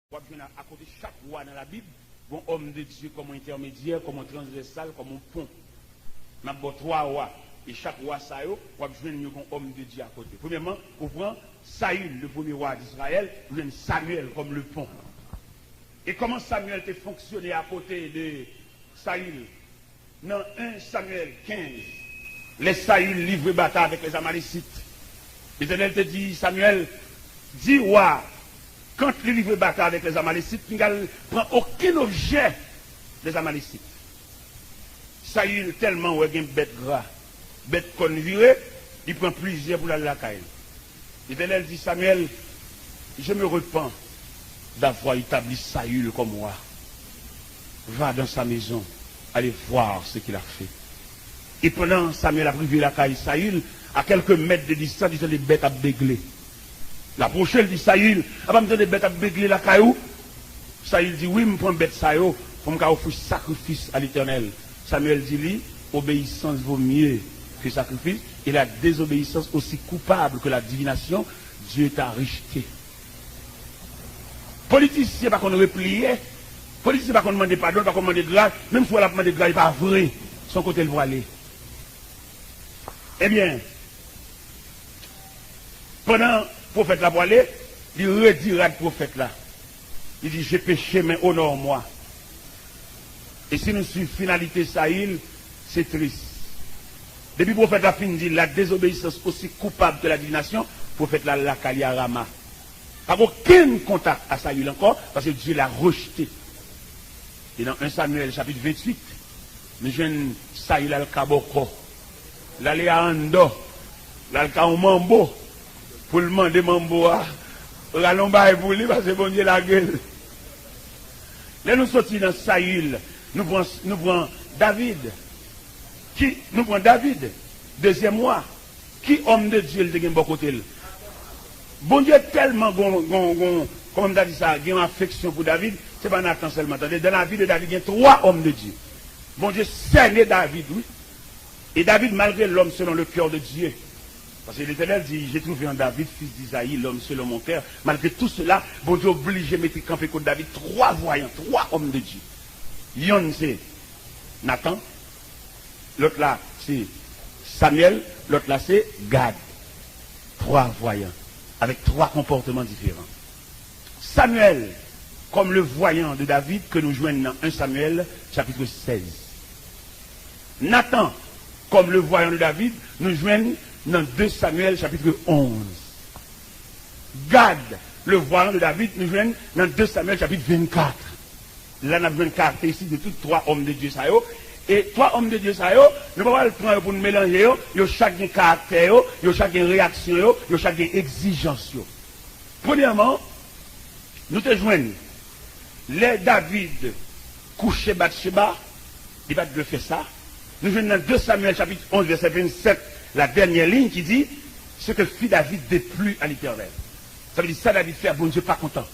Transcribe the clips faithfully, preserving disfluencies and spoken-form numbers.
W ap jwenn a, akote chak wa nan Labib, gon òm de Dye kòm yon entèmedyè, kòm yon transvèsal, kòm yon pon. M ap ba w twa wa, e chak wa sa yo, w ap jwenn yo gon òm de Dye akote. Premyèman, ou pran Sayil, le premye wa d'Izrayèl, ou jwenn Samyèl kòm le pon. E kòman Samyèl te fonksyone akote de Sayil? Nan en Samyèl kenz, lè Sayil livre batay avèk lèzamalesit, Letènèl te di Samyèl, di wa a, kan li livre batay avèk lèzamalesit, li pral pran okenn objè lèzamalesit. Sayil tèlman wè gen bèt gra, bèt kòn vire, li pran plizyè pou l al lakay li. Letènèl di Samyèl, je me repens d'avoir établi Saül comme roi. Va dans sa maison, allez voir ce qu'il a fait. E pandan Samyèl ap rive lakay Sayil, a kèlke mèt de distans, li tande bèt ap begle. L apwoche, l di Sayil, apa m tande bèt ap begle lakay ou? Sayil di, wi, m pran bèt sa yo pou m ka ofri sakrifis a Letènèl. Samyèl di li, obéissance vaut mieux que sacrifice, et la désobéissance aussi coupable que la divination, Dieu t'a rejeté. Politisyen pa konn repliye, politisyen pa konn mande padon, pa konn mande gras, menm si w wè l ap mande gras, e pa vre, se yon kote l prale. Ebyen, pandan pwofèt la prale, li redi rad pwofèt la. Li di, j'ai péché, mais honore-moi. E si nou swiv finalite Sayil, se tris. Depi pwofèt la fin di, la désobéissance aussi coupable que la divination, pwofèt la al lakay li a Rama. Pa gen okenn kontak a Sayil ankò, paske Dye l'a rejeté. E nan en Samyèl chapit venntuit, nou jwenn Sayil al ka bòkò. L ale a Andò, l al ka yon manbo, pou l mande manbo a rale yon bagay pou li, paske Bondye lage l. Lè nou soti nan Sayil, nou pran, nou pran David. Ki, nou pran David, dezyèm wa. Ki òm de Dye l te gen bò kote l? Bondye tèlman gon, gon, gon, kòman m ta di sa, gen yon afeksyon pou David, se pa Natan sèlman. Tande, dans la vie de David, gen twa òm de Dye. Bondye sène David, wi. E David, malgre l'homme selon le cœur de Dieu, paske Letènèl di, j'ai trouvé en David, fils d'Isaïe, l'homme selon mon cœur. Malgre tout cela, Bondye oblije mete kanpe kot David twa vwayan, twa òm de Dye. Yonn se Natan, lòt la se Samyèl, lòt la se Gad. Twa vwayan, avèk twa konpòteman diferan. Samyèl kòm le vwayan de David ke nou jwenn nan en Samyèl chapit sèz. Natan kòm le vwayan de David, nou jwenn nan de Samyèl chapit onz. Gad, le vwayan de David, nou jwenn nan de Samyèl chapit vennkat. La n ap jwenn karakteristik de tout twa òm de Dye sa yo. E twa òm de Dye sa yo, nou pa pral pran yo pou n melanje yo, yo chak gen karaktè yo, yo chak gen reyaksyon yo, yo chak gen egzijans yo. Premyèman, nou te jwenn lè David kouche Batcheba, li pa t dwe fè sa. Nou jwenn nan de Samyèl chapit onz vèsè vennsèt, la dènyè liy ki di, ce que fit David déplut à l'Éternel. Sa vle di sa David fè a, Bondye pa kontan.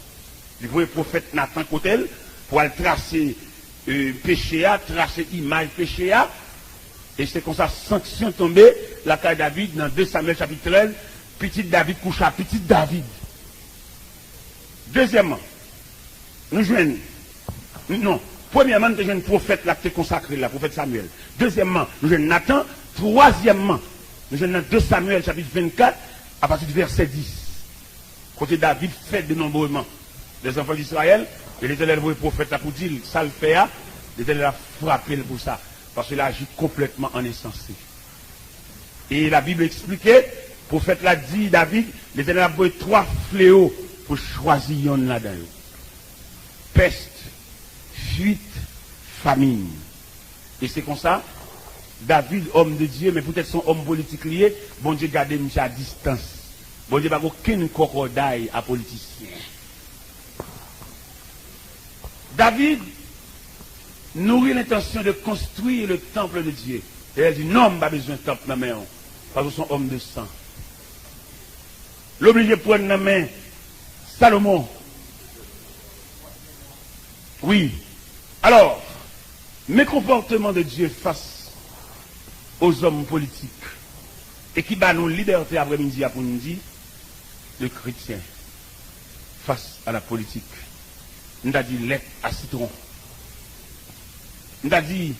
Li voye pwofèt Natan kote l pou al trase, e, peche a, trase imaj peche a. E se konsa sanksyon tonbe lakay David nan de Samyèl chapit trèz, pitit David kouche a pitit David. Dezyèmman, nou jwenn, non, premyèman, nou te jwenn pwofèt la ki te konsakre l la, pwofèt Samyèl. Dezyèmman, nou jwenn Natan. Twazyèmman, nou jwenn nan de Samyèl chapit vennkat, apati de vèsè dis, kote David fè denonbreman dèzanfan d'Izrayèl, e Letènèl voye pwofèt la pou di l sa l fè a, Letènèl ap frape l pou sa, paske l aji konplètman an ensanse. E Labib eksplike, pwofèt la di David, Letènèl ap voye twa fleo pou chwazi yonn ladan yo. Pès, fwit, famin. E se konsa, David, òm de Dye, men poutèt se yon òm politik li ye, Bondye gade misye a distans. Bondye pa gen okenn kòkòday a politisyen. David nourrit l'intention de construire le temple de Dieu. E l di, non, m pa bezwen tanp nan men w, paske w se yon òm de san. L oblije pran nan men Salomon. Wi. Alò, men konpòteman de Dye fas o zòm politik, e ki ba nou libète aprèmidi a pou n di, le chrétien face à la politique. M ta di lèt a sitwon. M ta di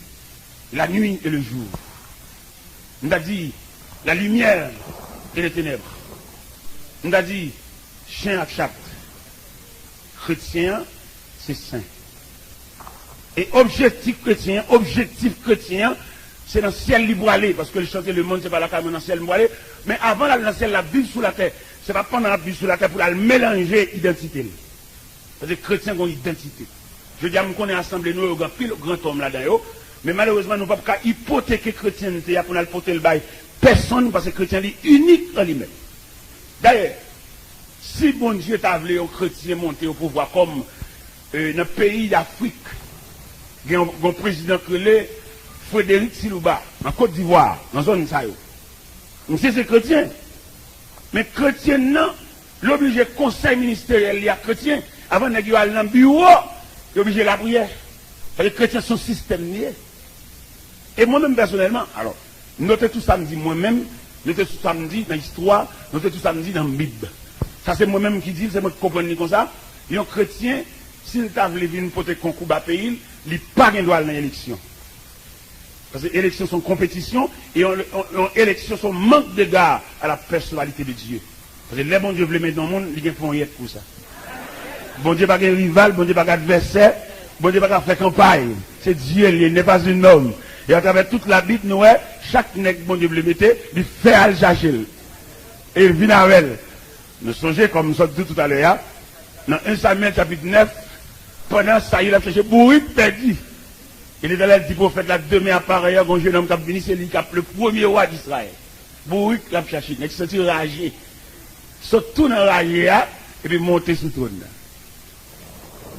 la nuit et le jour. M ta di la lumière et les ténèbres. M ta di chen ak chat. Kretyen an, se sen. E objektif kretyen an, objektif kretyen an, se nan syèl li pwale, paske li chante, le monde c'est pas la kay mwen, nan syèl m pwale. Men avan l al nan syèl, l ap viv sou latè. Se pa pandan l ap viv sou latè pou l al melanje idantite l. Paske kretyen gen yon idantite. Jodi a, m konnen asanble nou yo gen anpil grantòm ladan yo, men malerezman, nou p ap ka ipoteke kretyente a pou n al pote l bay pèsonn, paske kretyen li inik an li menm. Dayè, si Bondye ta vle yon kretyen monte o pouvwa kòm, e, nan peyi Dafrik, gen yon, gen yon prezidan k rele Frederic Silouba, nan Kot Divwa, nan zòn sa yo. Misye se kretyen. Men kretyen nan, li oblije konsèy ministeryèl li a kretyen. Avan nèg yo al nan biwo, yo oblije lapriyè. Paske kretyen se yon sistèm li ye. E mwen menm pèsonèlman, alò, note tout sa m di mwen menm, note tout sa m di nan istwa, note tout sa m di nan Bib. Sa se mwen menm ki di l, se mwen ki konprann li konsa. Yon kretyen, si l ta vle vin pote konkou ba peyi l, li pa gen dwa al nan eleksyon. Paske eleksyon se yon konpetisyon, e yon, yon, yon eleksyon se yon mank dega a la pèsonalite de Dye. Paske lè Bondye vle mete yon moun, li gen ponyèt pou sa. Bondye pa gen rival, Bondye pa gen advèsè, Bondye pa ka fè kanpay. Se Dye l ye, il n'est pas un homme. E atravè tout Labib, nou wè, chak nèg Bondye vle mete, li fè al chache l. E l vin avè l. Nou sonje, kòm m sot di w toutalè a, nan en Samyèl chapit nèf, pandan Sayil ap chache bourik pèdi, e Letènèl di pwofèt la, demen a parèy a, gon jennonm k ap vini, se li k ap le premye wa d Izrayèl. Bourik l ap chache, nèg santi raje. Sot tou nan raje a, epi monte sou twòn nan.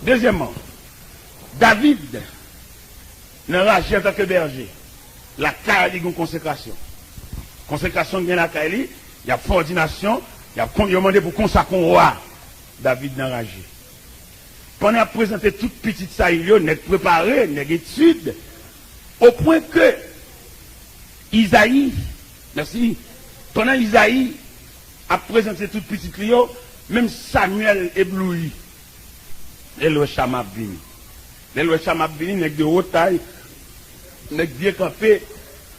Dezyèmman, David, nan raje antanke bèje, lakay li gen konsekrasyon. Konsekrasyon gen lakay li, y ap fè òdinasyon, y ap kon-, yo mande pou konsakre yon wa. David nan raje. Pandan y ap prezante tout pitit Sayil yo, nèg prepare, nèg etid, o pwen ke Izayi, mèsi, pandan Izayi ap prezante tout pitit li yo, menm Samyèl ebloui. Lè l wè Chama ap vini. Lè l wè Chama ap vini, nèg de wo tay, nèg byen kanpe,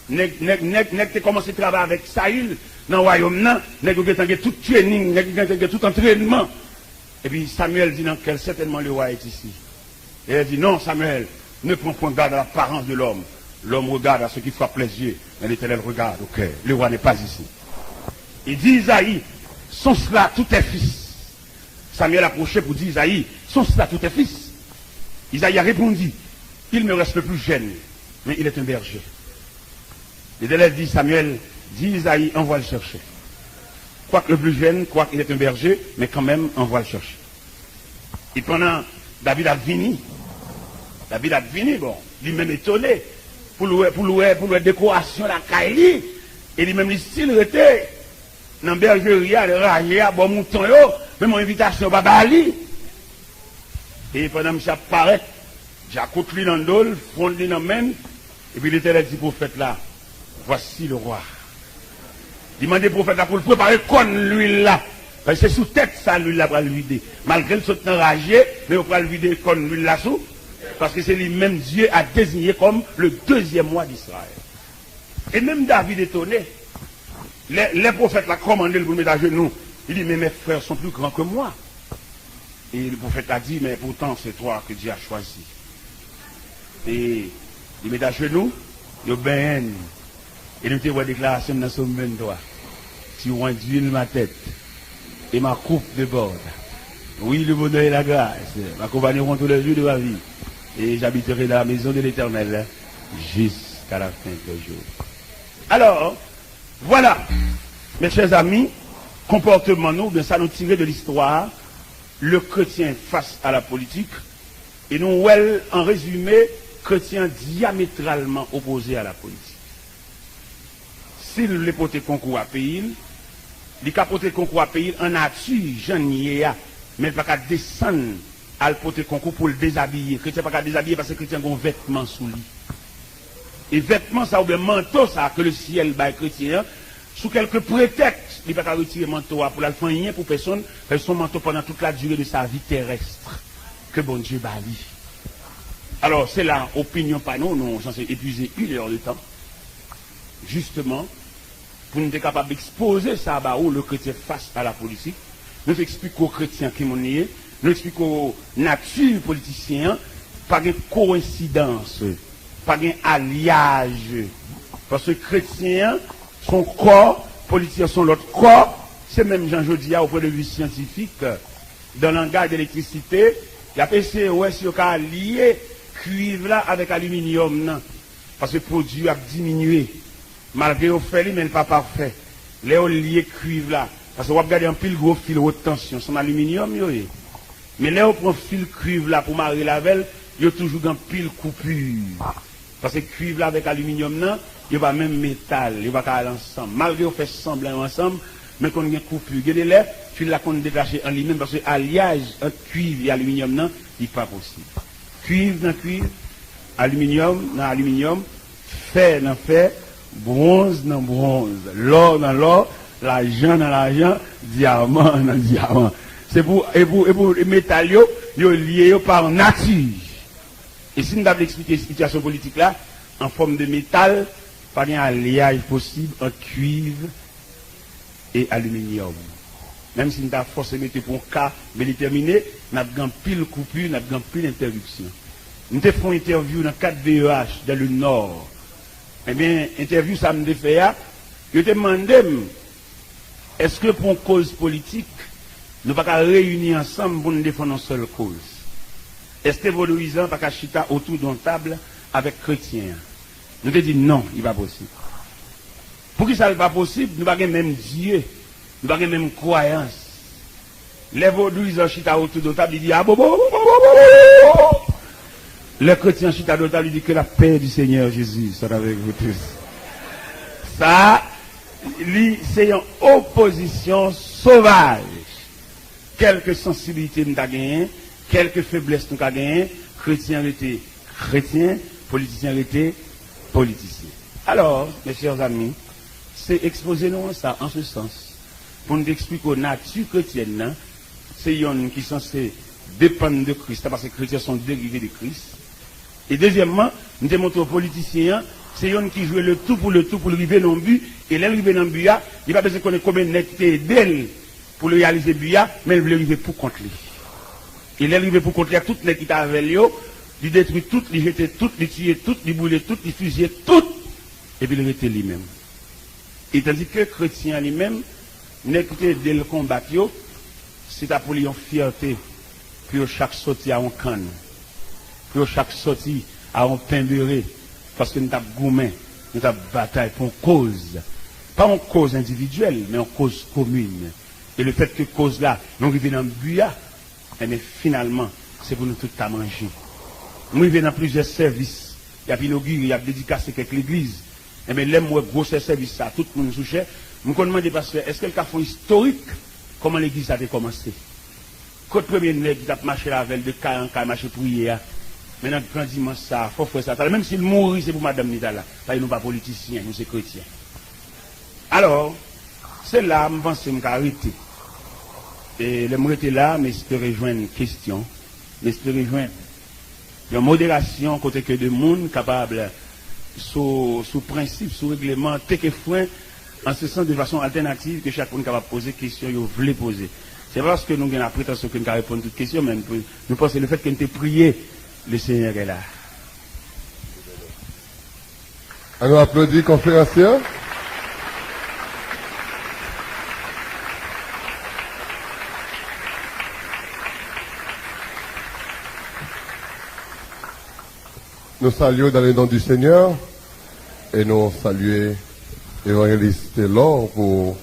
nèg, nèg, nèg, nèg te kòmanse travay avèk Sayil nan wayòm nan, nèg yo gentan gen tout training, nèg yo gentan gen tout antrènman. Epi Samyèl di nan kè l, certainement le roi est ici. Et il dit, non, Samuel, ne prends point garde à l'apparence de l'homme. L'homme regarde à ce qui frappe les yeux, mais l'Éternel regarde au cœur. Le roi n'est pas ici. Il dit, Isaïe, sont-ce là tous tes fils? Samuel approchait pour dire, Isaïe, sont-ce là tous tes fils? Isaïe a répondu, il me reste le plus jeune, mais il est un berger. L'Éternel dit, Samuel, dis Isaïe, envoie le chercher. Quoique le plus jeune, quoique il est un berger, mais quand même, envoie le chercher. E pandan David ap vini, David ap vini, bon, li menm etone pou l wè, pou l wè, pou l wè dekorasyon lakay li, e li menm li still rete nan bèjeri a, raje a, bò mouton yo, menm yon envitasyon yo pa ba li. E pandan misye ap parèt, djakout li nan do l, fwonn li nan men l, epi Letènèl di pwofèt la, Voici le roi. Li mande pwofèt la pou l prepare kòn lwil la. Paske se sou tèt sa lwil la pral vide. Malgre l sot nan raje, men yo pral vide kòn lwil la sou. Paske se li menm Dieu a désigné comme le deuxième roi d'Israël. E menm David etone. Lè, lè pwofèt la kòmande l pou l met ajenou, li di, mais mes frères sont plus grands que moi. Et le prophète a dit, mais pourtant c'est toi que Dieu a choisi. E li met ajenou, yo benyen l. E nou te wè deklarasyon nan Sòm venntwa. Tu oinds d'huile ma tête, et ma coupe déborde. Oui, le bonheur et la grâce m'accompagneront tous les jours de ma vie. Et j'habiterai dans la maison de l'Éternel jusqu'à la fin des jours. Alors, voilà, mes chers amis, konpòteman nou, oubyen sa nou tire de listwa, le chrétien face à la politique, e nou wè l, an rezime, kretyen an dyametralman opoze a la politik. Si l vle pote konkou a peyi l, li ka pote konkou a peyi l an nati, jan l ye a, men l pa ka desann al pote konkou pou l dezabiye. Kretyen pa ka dezabiye paske kretyen gen yon vètman sou li. E vètman sa oubyen manto sa ke le syèl bay kretyen an, sou kèlke pretèks, li pa ka retire manto a pou l al fè anyen pou pèsonn, paske se yon manto pandan tout la dire de sa vi tèrèst. ke Bondye ba li. Alò, se la opinyon pa nou, nou sanse epuize une heure de temps, jisteman, pou n te kapab ekspoze sa ba ou, le chrétien face à la politique. Nou te eksplike w kretyen ki moun li ye, nou eksplike w nati politisyen an, pa gen kowensidans, pa gen alyaj. Paske kretyen an, se yon kò, politisyen an, se yon lòt kò, se menm jan jodi a, o pwen de vi syantifik, dan langaj elektrisite, y ap eseye wè si yo ka lye kwiv la avèk aliminyòm nan. Paske pwodui yo ap diminye. Malgre yo fè li, men l pa pafè. Lè yo lye kwiv la, paske w ap gade anpil gwo fil wot tansyon, se nan aliminyòm yo ye. Men lè yo pran fil kwiv la pou mare l avè l, yo toujou gen anpil koupi. Paske kwiv la avèk aliminyòm nan, yo pa menm metal, yo pa ka al ansanm. Malgre yo fè sanblan yo ansanm, men konn gen koupi. Gen de lè, fil la konn detache an li menm, paske alyaj ant kwiv e aliminyòm nan, li pa posib. Kwiv nan kwiv, aliminyòm nan aliminyòm, fè nan fè, bwonz nan bwonz, lò nan lò, lajan nan lajan, dyaman nan dyaman. Se pou, e pou, e pou metal yo, yo lye yo pa nati. E si n ta vle eksplike sitiyasyon politik la, an fòm de metal, pa gen alyaj posib ant kwiv e aliminyòm. Menm si n ta fòse mete pou yon ka byen detèmine, n ap gen anpil koupi, n ap gen anpil entèripsyon. M te fè yon entèvyou nan kad V E H dans le Nord. Ebyen, entèvyou sa m te fè a, yo te mande m, èske pou yon koz politik, nou pa ka reyini ansanm pou n defann yon sèl koz? Èske vodouyizan pa ka chita otou de yon tab avèk kretyen an? Nou te di non, li pa posib. Poukisa l pa posib? Nou pa gen menm Dye, nou pa gen menm kwayans. Lè vodouyizan chita otou de yon tab, li di, abobobobobobobobo. Lè kretyen an chita de yon tab, li di, que la paix du Seigneur Jésus soit avec vous tous. Sa, li se yon opozisyon sovaj. Kèlke sansibilite nou ta genyen, kèlke feblès nou ka genyen, kretyen rete kretyen, politisyen rete politisyen. Alò, mes chers amis, se ekspoze nou an sa, an se sans, pou n te eksplike w nati kretyèn nan, se yonn ki sanse depann de Kris la, paske kretyen se yon derive de Kris. E dezyèmman, m te montre w politisyen an, se yonn ki jwe le tout pou le tout pou l rive nan yon bi, e lè l rive nan bi a, li pa bezwen konnen konbyen nèg ki te ede l pou l reyalize bi a, men l vle rive pou kont li. E lè l rive pou kont li ak tout nèg ki t avè l yo, li detwi tout, li jete tout, li tiye tout, li boule tout, li fizye tout, epi l rete li menm. E tandike kretyen an li menm, nèg ki te ede l konbat yo, se ta pou li yon fyète pou yo chak sòti a yon kann, pou yo chak sòti a yon pen bere, paske nou t ap goumen, nou t ap batay pou yon koz. Pa yon koz endividyèl, men yon koz komin. E lefètke koz la, nou rive nan bi a, enben, finalman, se pou nou tout ta manje. M rive nan plizyè sèvis, y ap inogire, y ap dedikase kèk legliz. Enben, lè m wè gwosè sèvis sa, tout moun sou chè, m konn mande pastè, èske l ka fè yon istorik kòman legliz sa te kòmanse? Kot premye nèg ki t ap mache l avè l de kay an kay, mache priye a? Men nan gran dimanch sa, fò frè sa t al, menm si l mouri, se pou madanm li t al la. Paske nou pa politisyen, nou se kretyen. Alò, se la m panse m ka rete. E lè m rete la, m espere jwenn kesyon, m espere jwenn yon moderasyon kote ke de moun kapab, sou, sou prensip, sou regleman, teke fren, an se sans, de fason altènativ, ke chak moun kapab poze kesyon yo vle poze. Se pa paske nou gen lapretansyon ke n ka reponn tout kesyon, men nou, nou panse lefètke n te priye, le Seigneur est là. Ann nou aplodi konferansye a. Nou salye w dans le nom du Seigneur e nou salye Evangeliste Laure pou,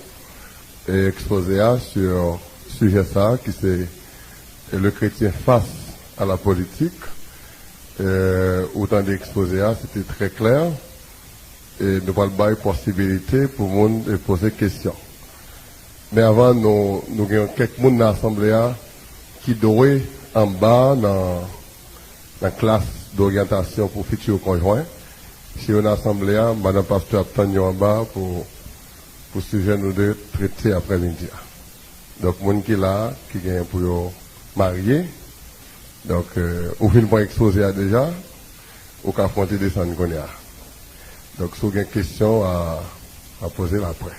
eh, ekspoze a sur sijè sa a ki se, eh, le chrétien face à la politique. Eh, ou tande ekspoze a, se te trè klè. E nou pral bay posibilite pou moun, eh, poze kesyon. Men avan, nou, nou gen kèk moun nan asanble a ki dwe anba nan, nan klas doryantasyon pou fiti konjwen. Si yo nan asanble a, madanm pastè ap tann yo anba pou, pou sijè nou dwe trete aprèmidi a. Donk, moun ki la, ki gen pou yo marye, Donk, euh, ou fin pran ekspoze a deja, ou ka fè yon ti desann kounye a. Donk, si w gen kesyon, a, a poze l apre.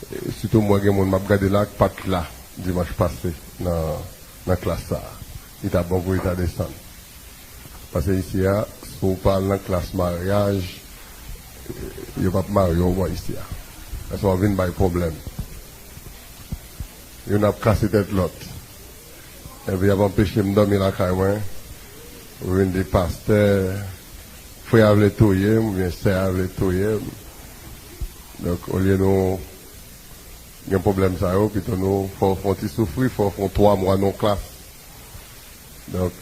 E sitou mwen gen moun m ap gade la k pa t la dimanch pase nan, nan klas sa a. Li ta bon pou li ta desann. Paske isi a, si w pa al nan klas maryaj, yo p ap marye w bò isi a. Paske w ap vin bay pwoblèm. Youn ap kase tèt lòt. Epi y ap anpeche m dòmi lakay mwen. Ou vin di pastè, frè a vle touye m, oubyen sè a vle touye m. Donk, olye nou gen pwoblèm sa yo, pito nou fè w fè yon ti soufri, fè w fè yon twa mwa nan yon klas. Donk,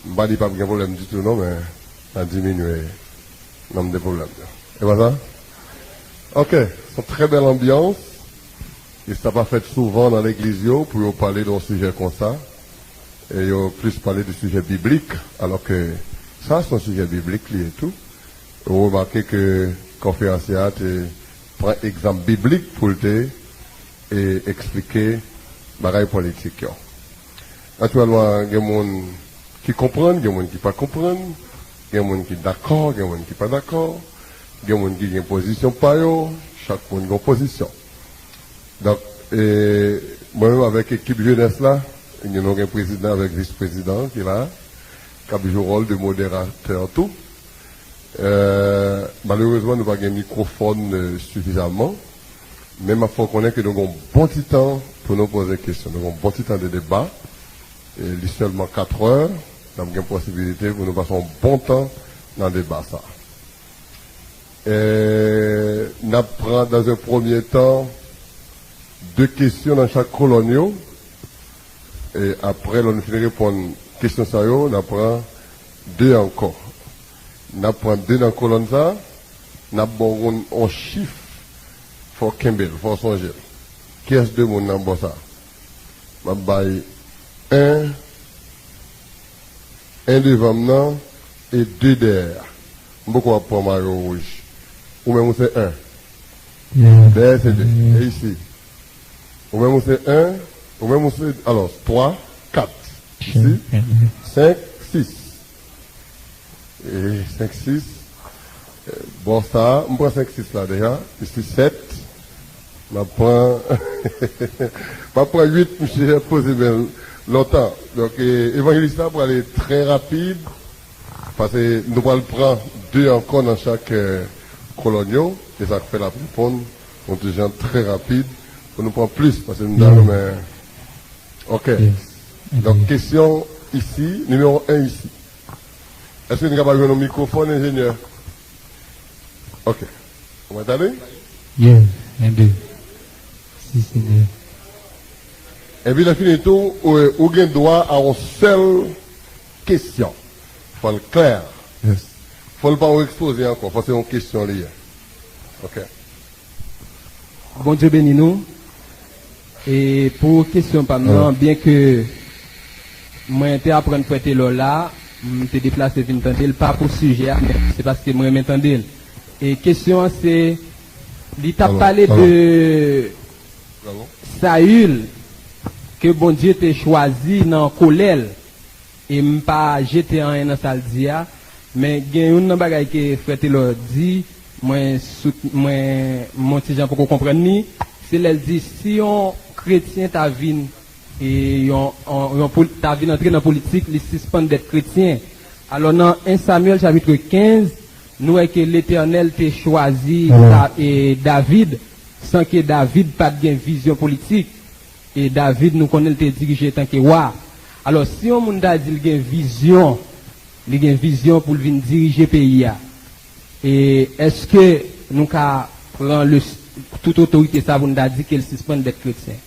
m pa di p ap gen pwoblèm ditou non, men n a diminye nonb de pwoblèm yo. E pa sa? Ok, se yon trè bèl anbyans. E sa pa fèt souvan nan legliz yo pou yo pale de yon sijè konsa. E yo plis pale de sijè biblik, alò ke sa se yon sijè biblik li ye tou. Ou remake ke konferansye a te pran egzanp biblik pou l te, e, eksplike bagay politik yo. Natirèlman, gen moun ki konprann, gen moun ki pa konprann, gen moun ki dakò, gen moun ki pa dakò, gen moun ki gen pozisyon pa yo, chak moun gen pozisyon. Donk, e, mwen menm avèk ekip jenès la, nou gen prezidan avèk vis prezidan ki la, k ap jwe wòl de moderatè tou. Euh, malerezman, nou pa gen mikwofòn, euh, sifizaman, men m ap fè w konnen ke nou gen yon bon ti tan pou nou poze kesyon. Nou gen yon bon ti tan de deba. E li sèlman katrè, n ap gen posibilite pou nou pase yon bon tan nan deba sa. E n ap pran, dans un premier temps, de kesyon nan chak kolòn yo. E apre, lè nou fin reponn kesyon sa yo, n ap pran de ankò. N ap pran de nan kolòn sa, n ap ba w yon, yon chif, fò w kenbe l, fò w sonje l. Kiyès de moun nan bò sa? M ap bay en, en devan m nan, e de dèyè a. M poko ap pran mayo wouj. Ou menm ou se en. Dèyè se de. E isi? Ou menm ou se en. Ou menm ou se, alò, twa, kat. Isi? Senk, sis. E senk, sis. E, bò sa, m pran senk, sis la deja. Isi sèt. M ap pran, m ap pran uit, misye poze men l lontan. Donk, e, evanjelis la prale trè rapid. Paske nou pral pran de ankò nan chak, eh, kolòn yo, e sa k fè l ap reponn yon ti jan trè rapid pou nou pran plis, paske nou ta renmen. Ok. Donk, kesyon isi, nimewo en isi. Èske nou kapab jwenn yon mikwofòn, enjenyè? Ok. Ou mwen tande? Yes, en de. Si, Senyè. Epi lè fini tou, ou, ou gen dwa a yon sèl kesyon. Fò l klè. Yes. Fò l pa yon ekspoze ankò, fò se yon kesyon li ye. Ok. Bondye beni nou. E pou kesyon pa m nan, byenke mwen te aprann frè Telò la, m te deplase vin tande l, pa pou sijè a, men se paske mwen renmen tande l. E kesyon an se, li t ap pale de Sayil ke Bondye te chwazi nan kolè l. E m pa jete anyen nan sa l di a, men gen youn nan bagay ke frè Telò di, mwen sout-, mwen, m on ti jan poko konprann li, se lè l di si yon kretyen ta vin, e yon, yon, yon pol-, ta vin antre nan politik, li sispann dèt kretyen. Alò, nan en Samyèl chapit kenz, nou wè ke Letènèl te chwazi Da-, e David, san ke David pa t gen vizyon politik. E David, nou konnen l te dirije tanke wa. Alò, si yon moun ta di l gen vizyon, li gen vizyon pou l vin dirije peyi a, e èske nou ka pran le, tout otorite sa pou n ta di ke l sispann dèt kretyen?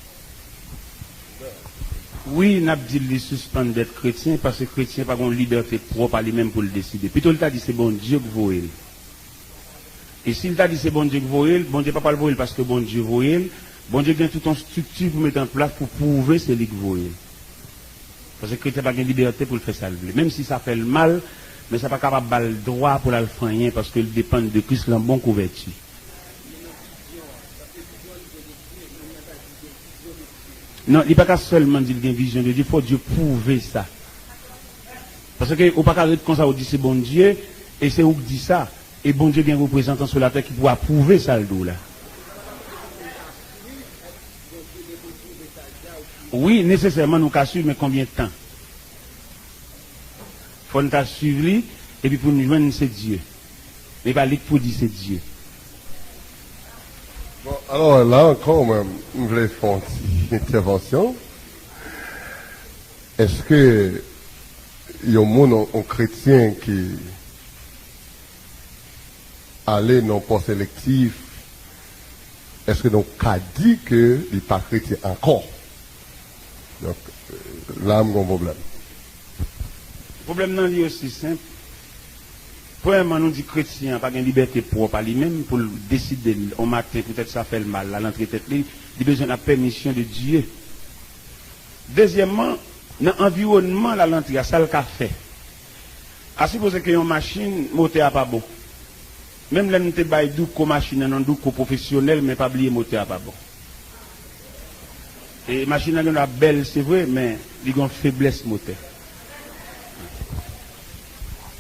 Wi, n ap di l li sispann dèt kretyen, paske kretyen pa gen libète pwòp a li menm pou l deside. Pito l ta di se Bondye k voye l. E si l ta di se Bondye k voye l, Bondye pa pral voye l paske Bondye voye l. Bondye gen tout yon estrikti pou mete an plas pou pwouve se li k voye l. Paske kretyen pa gen libète pou l fè sa l vle. Menm si sa fè l mal, men sa pa kapab ba l dwa pou l al fè anyen paske l depann de Kris lan bon kouvèti. Non, li pa ka sèlman di l gen vizyon de Dye, fò Dye pwouve sa. Paske ou pa ka ret konsa, ou di se Bondye, e se ou k di sa. E Bondye gen reprezantan sou latè ki pou apwouve sa l di w la. Wi, nesesèman nou ka swiv, men konbyen tan? Fò n ta swiv li, epi pou n jwenn se Dye. Men pa li k pou di se Dye. Bon, alò, la ankò, mwen, m vle fè yon ti entèvansyon. Èske yon moun, yon, yon kretyen ki ale nan pòs elektif, èske nou ka di ke li pa kretyen ankò? Donk, la, m gen yon pwoblèm. Pwoblèm nan li osi senp. Premyèman, nou di kretyen an pa gen libète pwòp a li menm pou l deside l, yon maten, poutèt sa fè l mal, l al antre tèt li, li bezwen la pèmisyon de Dye. Dezyèmman, nan anviwònman l al antre a, sa l ka fè. A sipoze ke yon machin, motè a pa bon. Menm lè m te bay douko machin nan, yon douko pwofesyonèl, men pa bliye motè a pa bon. E machin nan gendwa bèl, se vre, men li gen yon feblès motè.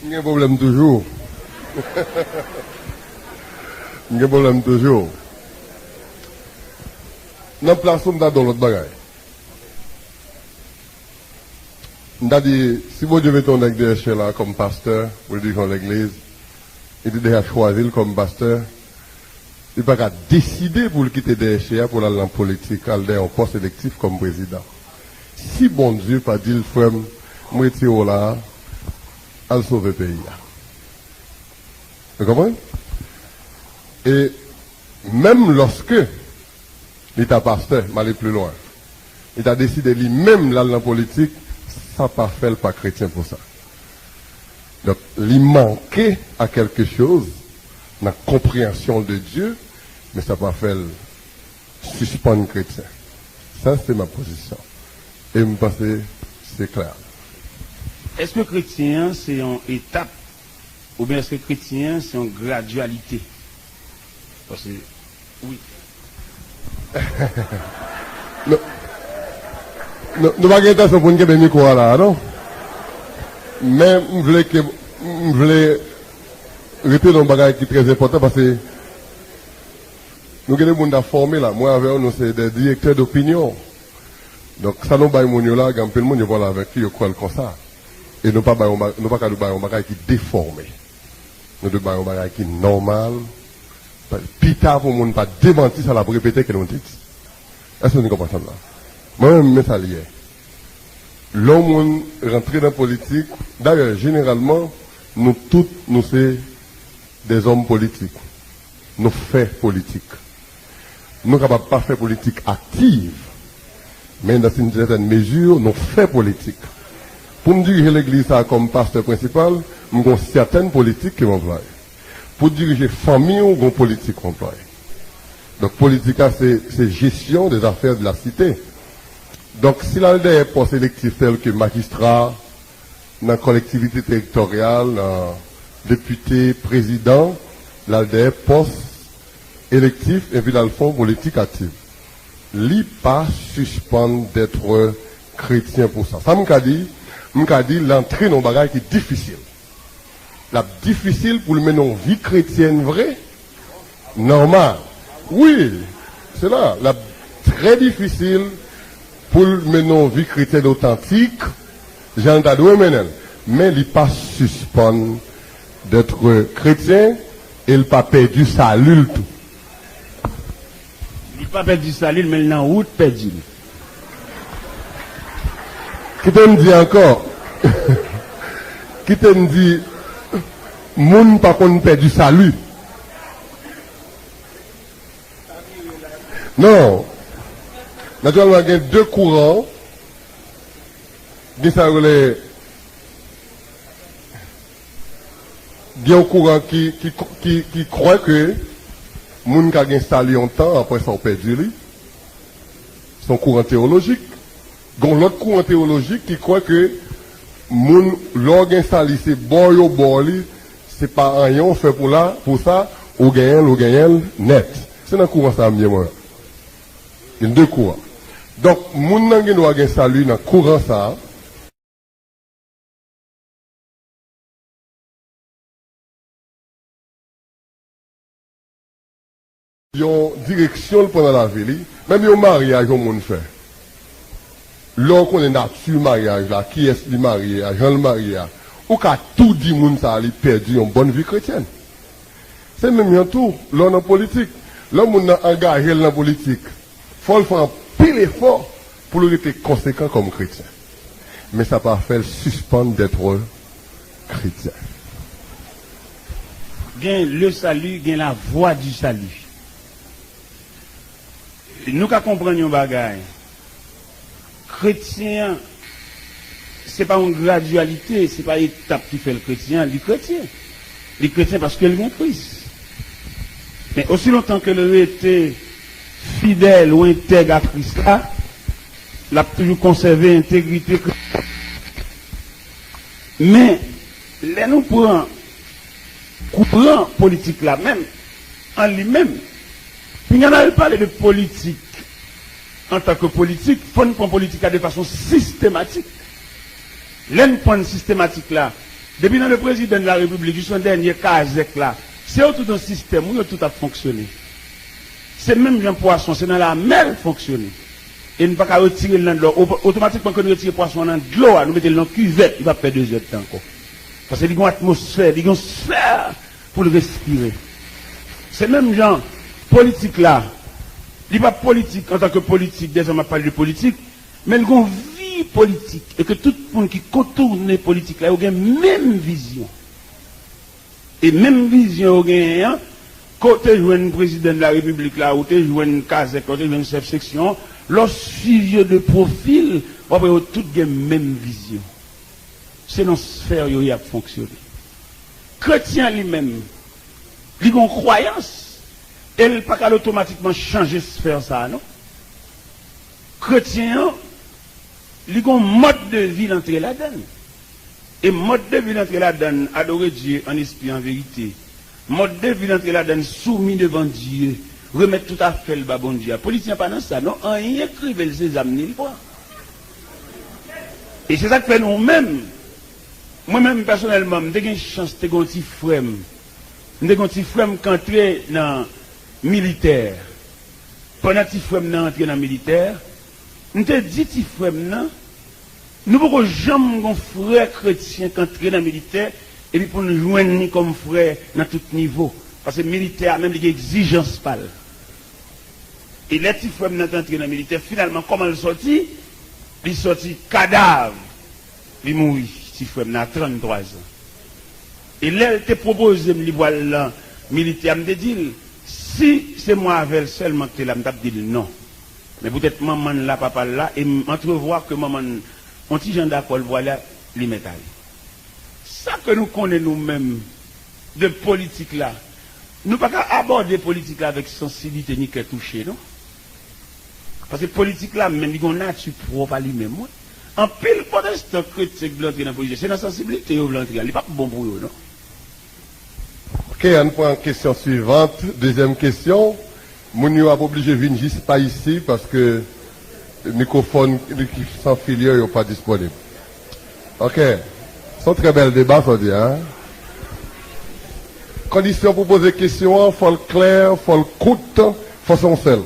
M gen pwoblèm toujou. M gen pwoblèm toujou. Nan plas ou, m ta di w lòt bagay. M ta di, si Bondye mete yon nèg dèyè chè la kòm pastè, pou l dirije yon legliz, li te deja chwazi l kòm pastè, li pa ka deside pou l kite dèyè chè a pou l al nan politik, al dèyè yon pòs elektif kòm prezidan. Si Bondye pa di l, frè m, m retire w la a, al sove peyi a. Ou konprann? E menm lòske li ta pastè, m ale pli lwen, li ta deside li menm l al nan politik, sa pa fè l pa kretyen pou sa. Donk, li manke a kèlke choz nan konpreyansyon l de Dye, men sa pa fè l sispann kretyen. Sa, se ma pozisyon. E m panse se klè. Èske kretyen an se yon etap, oubyen èske kretyen an se yon gradyalite? Paske, wi. Nou, nou, nou pa gen entansyon pou n kenbe mikwo a la a, non. Men m vle ke, m vle rete nan yon bagay ki trè enpòtan, paske nou gen de moun n ap fòme la. Mwen avè w, nou se de direktè dopinyon. Donk, sa nou bay moun yo la, gen anpil moun yo pale avèk li, yo kwè l konsa. E nou pa bay yon ba-, nou pa ka bay yon bagay ki defòme. Nou dwe bay yon bagay ki nòmal. Pita pou moun pa demanti sa l ap repete ke nou te di. Èske nou konprann sa m la? Mwen menm, men sa l ye. Lè yon moun rantre nan politik, dayè, jeneralman, nou tout, nou se dèzòm politik. Nou fè politik. Nou kapab pa fè politik aktiv, men dans une certaine mesure, nou fè politik. Pou m dirije legliz sa a kòm pastè prensipal, m gen yon sètèn politik ke m anplwaye. Pou dirije fanmi w, gen yon politik w anplwaye. Donk, politik la, se, se gestion des affaires de la cité. Donk, si l al dèyè pòs elektif tèl ke majistra, nan kòlektivite teritoryal, nan depite, prezidan, l al dèyè pòs elektif, epi l al fè yon politik aktif. Li pa sispann d'être kretyen pou sa. Sa m ka di, m ka di l antre nan yon bagay ki difisil. L ap difisil pou l mennen yon vi kretyèn vre, nòmal. Wi, se la, l ap trè difisil pou l mennen yon vi kretyèn otantik, jan l ta dwe mennen l. Men li pa sispann d'être kretyen e l pa pèdi sali l tou. Li pa pèdi sali l, men l nan wout pèdi l. Kite m di ankò. Kite m di, moun pa konn pèdi sali. Non. Natirèlman, gen de kouran. Gen sa yo rele, gen yon kouran ki, ki, ki, ki kwè ke moun ka gen sali yon tan, apre sa w pèdi li. Se yon kouran teyolojik. Gen yon lòt kouran teyolojik ki kwè ke moun, lè w gen sali, se ba w yo ba w li, se pa anyen w fè pou la, pou sa, ou genyen l, ou genyen l nèt. Se nan kouran sa a m ye mwen. Gen de kouran. Donk, moun nan gen dwa gen sali nan kouran sa a. Yon direksyon l pran nan lavi li, menm yon maryaj yon moun fè. Lè w konnen nati maryaj la, kiyès li marye a, jan l marye a, ou ka tou di moun sa a li pèdi yon bòn vi kretyèn. Se menm jan tou, lè w nan politik, lè moun nan angaje l nan politik, fò l fè anpil efò pou l rete konsekan kòm kretyen. Men sa pa fè l sispann d'être kretyen. Gen le salut, gen la voie du salut. Nou ka konprann yon bagay. Kretyen an, se pa yon gradyalite, se pa etap ki fè l kretyen, li kretyen. Li kretyen paske l gen Kris. Men osi lontan ke l rete fidèl ou entèg a Kris la, l ap toujou konsève entegrite Kris la. Men, lè nou pran kouran politik la menm, an li menm, pinga n al pale de politik antanke politik, fò n pran politik la de fason sistematik. Lè n pran sistematik la, depi nan le président de la République jis nan dènye kazèk la, se yo tout nan sistèm, wi, yo tout ap fonksyone. Se menm jan pwason, se nan lamè l fonksyone. E n pa ka retire l nan dlo. O-, otomatikman, ke nou retire pwason an nan dlo a, nou mete l nan kivèt, li p ap fè de zèdtan ankò. Paske li gen yon atmosfè, li gen yon sfè pou l respire. Se menm jan politik la, li pa politik antanke politik, dèfwa m ap pale de politik, men l gen yon vi politik, e ke tout moun ki kontoune politik la, yo gen menm vizyon. E menm vizyon yo genyen an, ke w te jwenn prezidan de la repiblik la, ou te jwenn kazèk la, ou te jwenn chèf seksyon an, lè w swiv yo de pwofil, w ap wè yo tout gen menm vizyon. Se nan sfè yo y ap fonksyone. Kretyen an li menm, li gen yon kwayans, e l pa ka otomatikman chanje sfè sa a, non. Kretyen an, li gen yon mòd de vi l antre ladan l. E mòd de vi l antre ladan l, adore Dye an espri, an verite. Mòd de vi l antre ladan l, soumi devan Dye, remèt tout afè l ba Bondye a. Politik la pa nan sa, non. Anyen k rive l, se zam li l pran. E se sa k fè nou menm, mwen menm pèsonèlman, m te gen chans, te gen yon ti frè m. M te gen yon ti frè m k antre nan militè. Pandan ti frè m nan antre nan militè, m te di ti frè m nan, nou poko janm gon frè kretyen k antre nan militè, epi pou n jwenn li kòm frè nan tout nivo. Paske militè a menm, li gen egzijans pa l. E lè ti frè m nan te antre nan militè, finalman, kòman l sòti? Li sòti kadav. Li mouri, ti frè m nan, a tranntwa zan. E lè l te pwopoze m li pral nan militè a, m te di l, si se mwen avè l sèlman ki te la, m t ap di l non. Men poutèt manman l la, papa l la, e m antrevwa ke manman l, yon ti jan dakò l pral la, li mèt ale. Sa ke nou konnen nou menm de politik la, nou pa ka abòde politik la avèk sansiblite ni kè touche, non. Paske politik la menm, li gen yon nati pwòp a li menm, wi. Anpil pwotestan kretyen ki vle antre nan politik, se nan sansiblite yo vle antre a. Li p ap bon pou yo, non. Ok, ann pran kesyon suivant. Dezyèm kesyon. Moun yo ap oblije vin jis pa isi paske mikwofòn ki san fil yo, yo pa disponib. Ok. Se yon trè bèl deba, sa w di a. Kondisyon pou poze kesyon an, fò l klè, fò l kout, fò se yon sèl.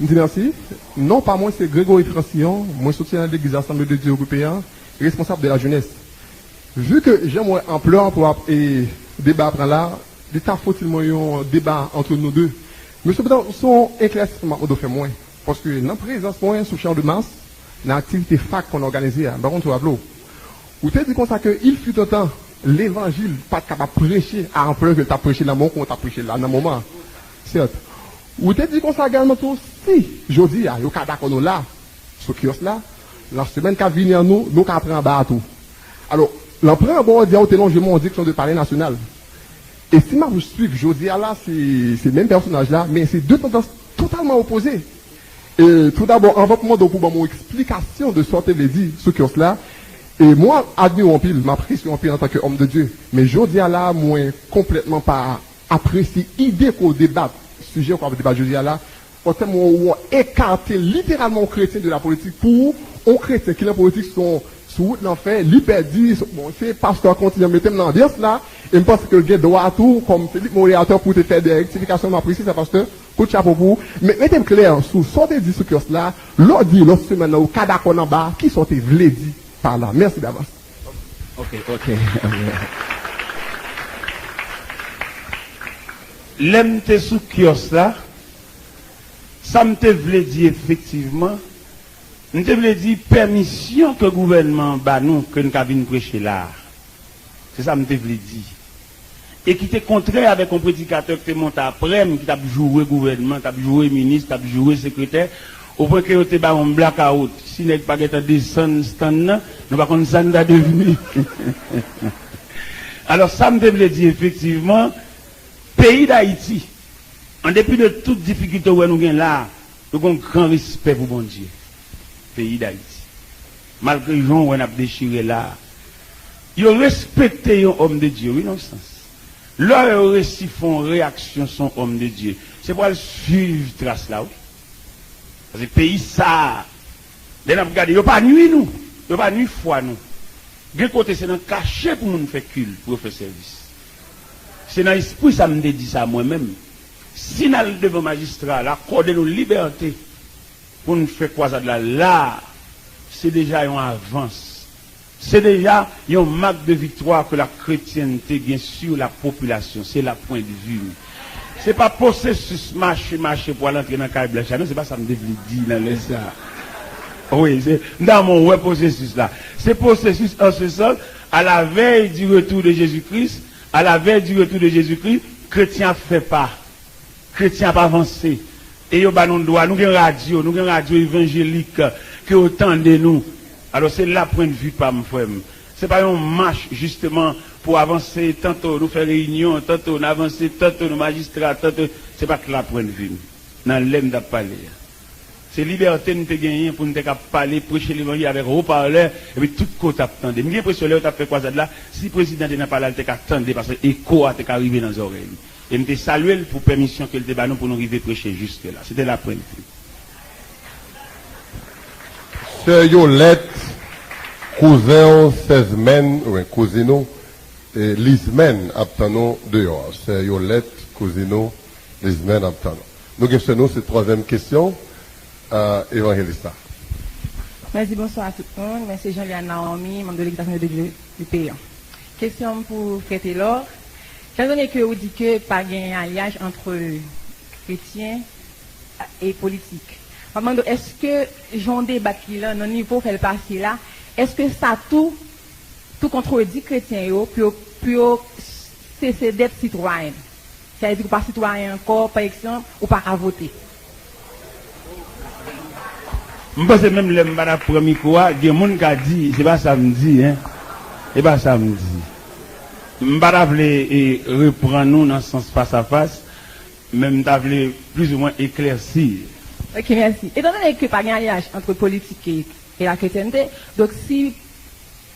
M di mèsi. Non pa mwen se Grégory Francillon, mwen soti nan legliz Assemblée de Dieu Européen, responsab de la jeunesse. Vu que jan m wè anplè pou ap, e, deba a pran la, li ta fotil mwen yon deba entre nous deux. Men sepandan, se yon eklèsisman m ap mande w fè mwen. Paske nan prezans mwen sou Champ de Mars, nan aktivite fak konn òganize a, m pa konn si w raple w. Ou te di konsa ke il fut un temps, levanjil pa t kapab preche a anplè ke l t ap preche nan moman ke w t ap preche la nan moman an. Sèt. Ou te di konsa egalman tou, si jodi a yo ka dakò nou la, sou kiyòs la, nan semèn k ap vini an nou, nou ka pran anba a tou. Alò, nan pran anba w di a, ou te lonje mwen yon direksyon de Palais National. E si m ap swiv jodi a la, se, se menm pèsonaj la, men se de tandans totalman opoze. E toudabò, anvan pou mande w pou ban m yon eksplikasyon de sa w te vle di sou kiyòs la, e mwen admire w anpil, m apresye w anpil antanke homme de Dieu. Men jodi a la, mwen konplètman pa apresye ide ke w debat, sijè ke w ap debat jodi a la, Pòtè mwen ou ekate literalman yon kretyen de la politik. Pou ou, yon kretyen ki nan politik se yon sou wout lanfè, li pèdi, bon, se pastè a kontinye mete m nan anbyans la, e m panse ke l gen dwa tou, kòm se li k moderatè pou te fè de rektifikasyon, m apresye sa, pastè, kout chapo pou ou. Men, mete m klè sou sa w te di sou kyòs la, lè w di lòt semèn nan, ou ka dakò nan ba, kisa w te vle di pa la? Mèsi davans. Ok, ok. Lè m te sou kyòs la, sa m te vle di efektivman, m te vle di pèmisyon ke gouvènman an ba nou, ke n ka vin preche la a. Se sa m te vle di. E ki te kontrè avèk yon predikatè ki te monte aprè m, ki t ap joure gouvènman, t ap joure minis, t ap joure sekretè, o pwen ke yo te ba yon blakawout. Si nèg pa gentan desann stand nan, nou pa konn sa n ta devni. Alò, sa m te vle di efektivman, peyi Dayiti, an depi de tout difikilte w wè nou gen la a, nou gen yon gran respè pou Bondye. Peyi Dayiti. Malgre jan w wè n ap dechire la a, yo respekte yon òm de Dye, wi, nan yon sans. Lè yo resi fè yon reyaksyon sou yon òm de Dye, se pou al swiv tras la, wi. Paske peyi sa a, lè n ap gade, yo pa nwi nou, yo pa nwi fwa nou. Gen kote se nan kache pou moun fè kilt, pou yo fè sèvis. Se nan espri sa m te di sa mwen menm. Si n al devan majistra, l akòde nou libète pou n fè kwazad la la a, se deja yon avans. Se deja yon mak de viktwa ke la kretyènte gen sur la popilasyon. Se la pwendvi m. Se pa pwosesis mache, mache pou al antre nan kay blanch la, non, se pa sa m te vle di nan lè sa a. Wi, se, m ta renmen w wè pwosesis la. Se pwosesis an se sans, à la veille du retour de Jésus-Christ, à la veille du retour de Jésus-Christ, kretyen ap fè pa. Kretyen ap avanse. E yo ba nou dwa, nou gen radyo, nou gen radyo evanjelik, ke yo tande nou. Alò, se la pwendvi pa m, frè m. Se pa yon mach, jisteman, pou avanse, tanto nou fè reyinyon, tanto n avanse, tanto nou majistra, tanto, se pa t la pwendvi m, nan lè m t ap pale a. Se libète n te genyen pou n te ka pale, preche levanjil avèk wopalè, epi tout kote ap tande. M gen enpresyon lè yo t ap fè kwazad la, si prezidan te nan palè a, l te ka tande, paske eko a te ka rive nan zòrèy li. E m te salye l pou pèmisyon ke l te ba nou pou nou rive preche jiske la. Se te la pwendvi. Sè Yolèt, kouzen w, sèzmèn, oubyen kouzin ou, e, Lizmèn ap tann ou deyò a. Sè Yolèt, kouzin ou, Lizmèn ap tann ou. Nou gen sou nou, se twazyèm kesyon, euh, evanjelis la. Mèsi, bonswa tout moun. Mwen se Jean-Liane Naomi, manm de Legliz Assemblée de Dieu du Péan. Kesyon m pou Frè Telor. Etandone ke ou di ke pa gen alyaj antre kretyen e politik, m ap mande w, èske jan w debat li lan, nan nivo w fè l pase la, èske sa tou, tou kontredi kretyen yo pou yo, pou yo sese dèt sitwayen? Sa vle di ke w pa sitwayen ankò, pa egzanp, ou pa ka vote. M panse menm lè m pa t ap pran mikwo a, gen moun ka di, se pa sa m di, en. Se pa sa m di. M pa ta vle, e, reprann nou nan sans fas a fas, men m ta vle plizoumwen eklèsi. Ok, mèsi. Etandone ke pa gen alyaj ant politik e, e la kretyènte, donk si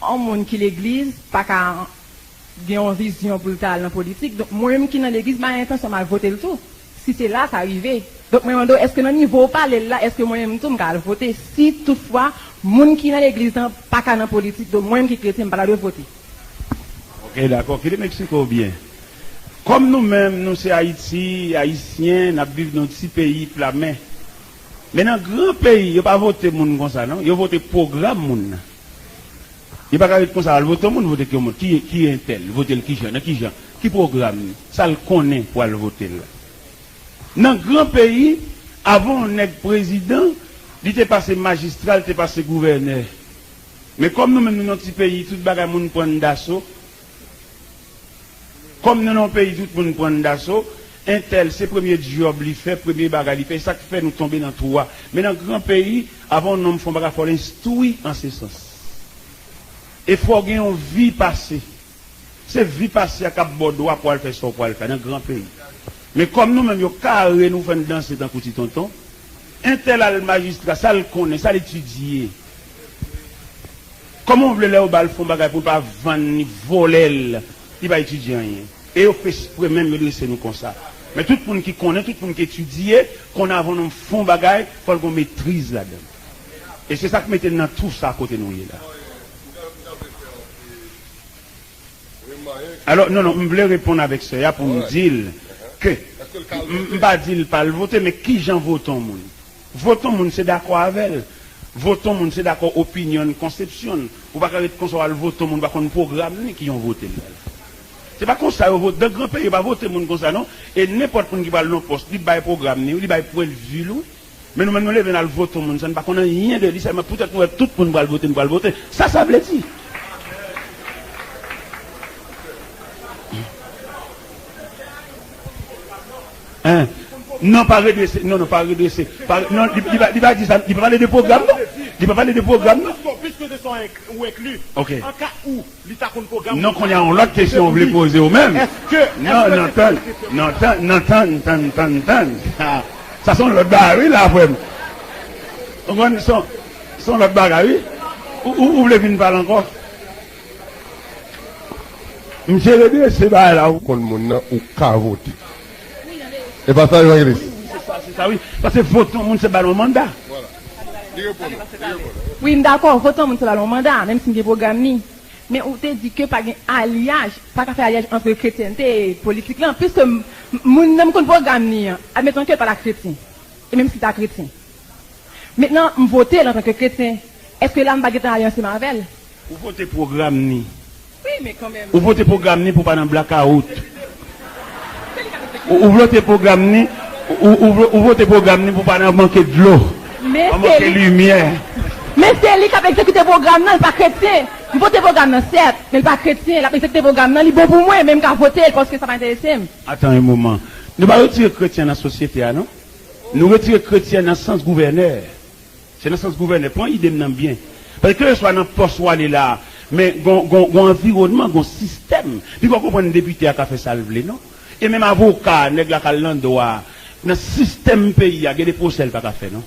yon moun ki legliz pa ka gen yon vizyon pou l ta al nan politik. Donk, mwen menm ki nan legliz, m pa gen entansyon m al vote l tou, si se la sa rive. Donk, mwen mande w, èske nan nivo w pale l la, èske mwen menm tou m ka al vote, si toutfwa moun ki nan legliz lan pa ka nan politik, donk mwen menm ki kretyen, m pa ta dwe vote? Ok, dakò. Kite m eksplike w byen. Kòm nou menm, nou se Ayiti, Ayisyen, n ap viv nan yon ti peyi pla mè. Men nan gran peyi, yo pa vote moun konsa, non. Yo vote pwogram moun nan. Li pa ka ret konsa, al vote yon moun, vote ki yon moun. Ki, ki entèl? Vote l kijan? Nan kijan? Ki pwogram li? Sa l konnen pou al vote l la? Nan gran peyi, avan yon nèg prezidan, li te pase majistra, li te pase gouvènè. Men kòm nou menm nou nan ti peyi, tout bagay moun pran n daso, Kòm nou nan yon peyi tout moun pran n daso, entèl se premye djòb li fè, premye bagay li fè, e sa k fè nou tonbe nan twou a. Men nan gran peyi, avan yon nonm fè yon bagay, fò l enstwi an se sans. E fò w gen yon vi pase. Se vi pase a k ap ba w dwa pou w al fè sa w pral fè nan gran peyi. Men kòm nou menm yo kare nou, fè n danse tankou ti tonton, entèl al majistra, sa l konnen, sa l etidye. Kòman w vle lè yo ba l fè yon bagay pou l pa vann li, vòlè l, li pa etidye anyen? E yo fè espre menm yo drese nou konsa. Men tout moun ki konnen, tout moun ki etidye, konn avan nou fè yon bagay, fò l gen metriz ladan l. E se sa k mete n nan twou sa kote nou ye la. Alò, non, non, m vle reponn avèk sè a pou m di l ke m, m pa di l pa al vote, men kijan vote yon moun? Vote yon moun, se dakò avè l. Vote yon moun, se dakò opinyon l, konsepsyon l. Ou pa ka ret konsa w al vote yon moun, ou pa konn pwogram ni ki yon vote l. Se pa konsa yo vote. Nan gran peyi, yo pa vote moun konsa, non. E nenpòt moun ki pral nan pòs, li bay pwogram ni, li bay pwennvi l, wi. Men nou menm, nou leve n al vote yon moun, sa n pa konn anyen de li, sèlman poutèt nou wè tout moun pral vote, nou pral vote. Sa sa vle di? Hein? Non, pa redrese. Non, non, pa redrese. Pa, non, li, li, pa- li pa di sa. Li pa pale de pwogram, non. Li pa pale de pwogram, non. Piske se sa w enkli. Ok. An ka ou, li ta konn pwogram. Non, kounye a, yon lòt kesyon w vle poze w menm. Èske, non, èske non, tann, non, tann, non, tann, tann, tann, tann. Ah, sa se yon lòt bagay, wi, la, frè m. Ou konprann, se yon, se yon lòt bagay, wi. Ou, ou, ou vle vin pale ankò? Misye redrese bagay la, ou konn moun nan, ou ka vote. E pa sa, Evangelis? Wi, wi, se sa, se sa, wi. Paske vote yon moun, se ba l yon manda. Wi, m dakò, vote yon moun, se ba l yon manda, menm si m gen pwogram ni. Men ou te di ke pa gen alyaj, pa ka fè alyaj ant kretyènte e politik lan, piske m- m- moun nan m konn pwogram ni an, admeton ke l pa ta kretyen, e menm si l ta kretyen. Mentnan, m vote l antanke kretyen, èske la m pa gentan ale ansanm avè l? Ou vote pwogram ni. Wi, men kanmenm. Ou vote pwogram ni pou pa nan blakawout. Ou, ou vote pwogram ni, ou, ou, ou vote pwogram ni pou pa nan manke dlo, men pa manke limyè. Men se li k ap egzekite pwogram nan, li pa kretyen. M vote pwogram nan, sèt, men li pa kretyen, l ap egzekite pwogram nan, li bon pou mwen, men m ka vote l paske sa pa enterese m. Atan yon moman. Nou pa retire kretyen nan sosyete a, non. Nou retire kretyen nan sans gouvènè. Se nan sans gouvènè. Pran ide m nan byen. Paske kèlkeswa nan pòs ou ale la, men gon, gon, gon anviwònman, gon sistèm. Li pa konprann depite a ka fè sa l vle, non. E menm avoka, nèg la k al nan dwa, nan sistèm peyi a, gen de pwosè l pa ka fè, non.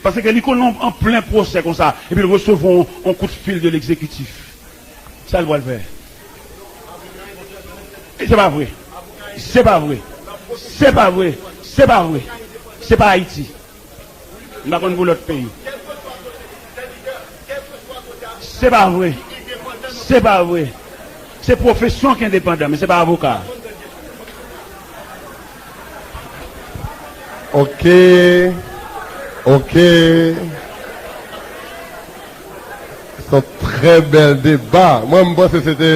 Paske li konnen an plen pwosè konsa, epi l resevwa yon, yon kout fil de legzekitif. Sa l pral fè? E se pa vre. Se pa vre. Se pa vre. Se pa vre. Se pa Ayiti. M pa konn pou lòt peyi. Se pa vre. Se pa vre. Se pwofesyon ki endepandan, men se pa avoka. Ok. Ok. Se yon trè bèl deba. Mwen, m panse se te,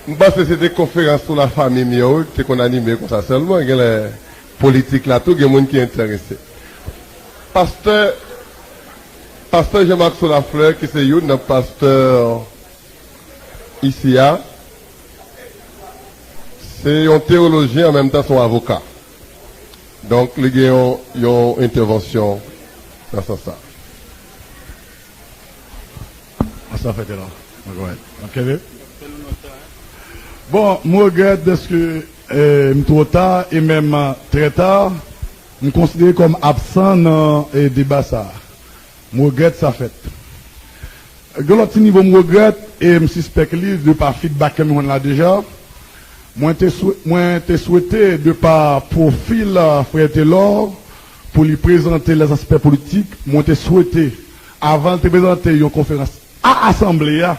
m panse se te konferans sou lafanmi m yo, te konn anime konsa sèlman. Genlè politik la tou, gen moun ki enterese. Pastè, pastè Jean Marc Solafleur, ki se youn nan pastè isi a, se yon teyolojyen, an menm tan, se yon avoka. Donk, li gen yon, yon entèvansyon nan sans sa. Sa fèt la. Mwen kwè. Mwen kenbe. Bon, m regrèt dèske, eh, m twò ta e menm, eh, trè ta, m konsidere kòm absan nan, eh, deba sa a. M regrèt sa fèt. Gen lòt ti nivo m regrèt, e m sispèk li, de pa feedback ke m jwenn la deja. Mwen te swe-, mwen te swete, de pa pwofil, a, frè Telor, pou li prezante lèzaspè politik, mwen te swete, avan l te prezante yon konferans a asanble a,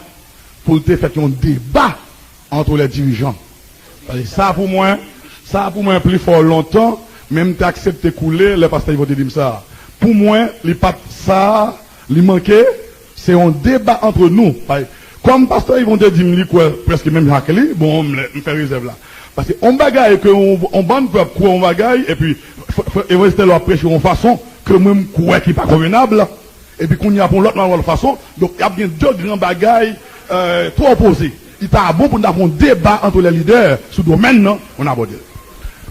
pou l te fèt yon deba entre les dirigeants. Paske sa pou mwen, sa pou mwen pli fò lontan, men m te aksepte koule lè pastè Yvon te di m sa. Pou mwen, li pa t sa, li manke, se yon deba entre nous. Paske, kòm pastè Yvon te di m li kwè prèske menm jan ak li, bon, m, m fè rezèv la. Paske yon bagay ke yon, yon bann pèp kwè yon bagay, epi frè, frè Evanjelis Telor ap preche yon fason ke mwen m kwè ki pa konvenab, epi kounye a pou yon lòt nan yon lòt fason, donk y ap gen de gran bagay, euh, twò opoze. Li ta bon pou n ta fè yon deba entre les leaders sou domèn nan, pou n abòde l.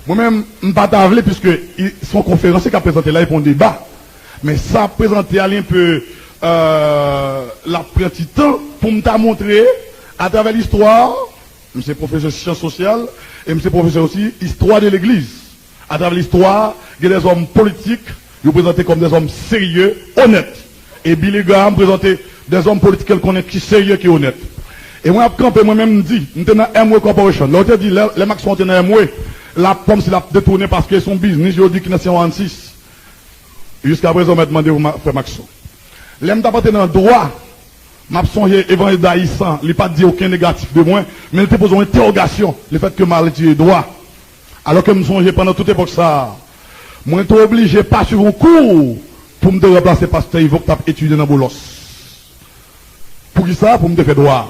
Mwen menm, m pa ta vle, piske i, se yon konferans k ap prezante la, e pa yon deba. Men sa ap prezante a, li enpe, euh, l ap pran ti tan pou m ta montre, atravè listwa, m se pwofesè syans sosyal, e m se pwofesè osi istwa de legliz. Atravè listwa, gen dèzòm politik, yo prezante kòm dèzòm serye, onèt. E Billy Graham prezante dèzòm politik ke l konnen ki serye, ki onèt. E mwen ap kanpe, mwen menm, m di, m te nan M W Corporation. Lè w te di, lè, lè Maxon te nan M W, l ap kòmsi l ap detounen paske se yon biznis yo di ki nan sèt sèt sis. Jiskaprezan, w mèt mande pou ma-, frè Maxon. Lè m t ap antre nan dwa, m ap sonje Evanjelis Dayisan, li pa t di okenn negatif de mwen, men li te poze yon entèwogasyon, lefètke m al etidye dwa. Alòske m sonje pandan tout epòk sa a, mwen te oblije pa swiv yon kou pou m te ranplase pastè Ivo k t ap etidye nan Boulos. Poukisa? Pou m te fè dwa.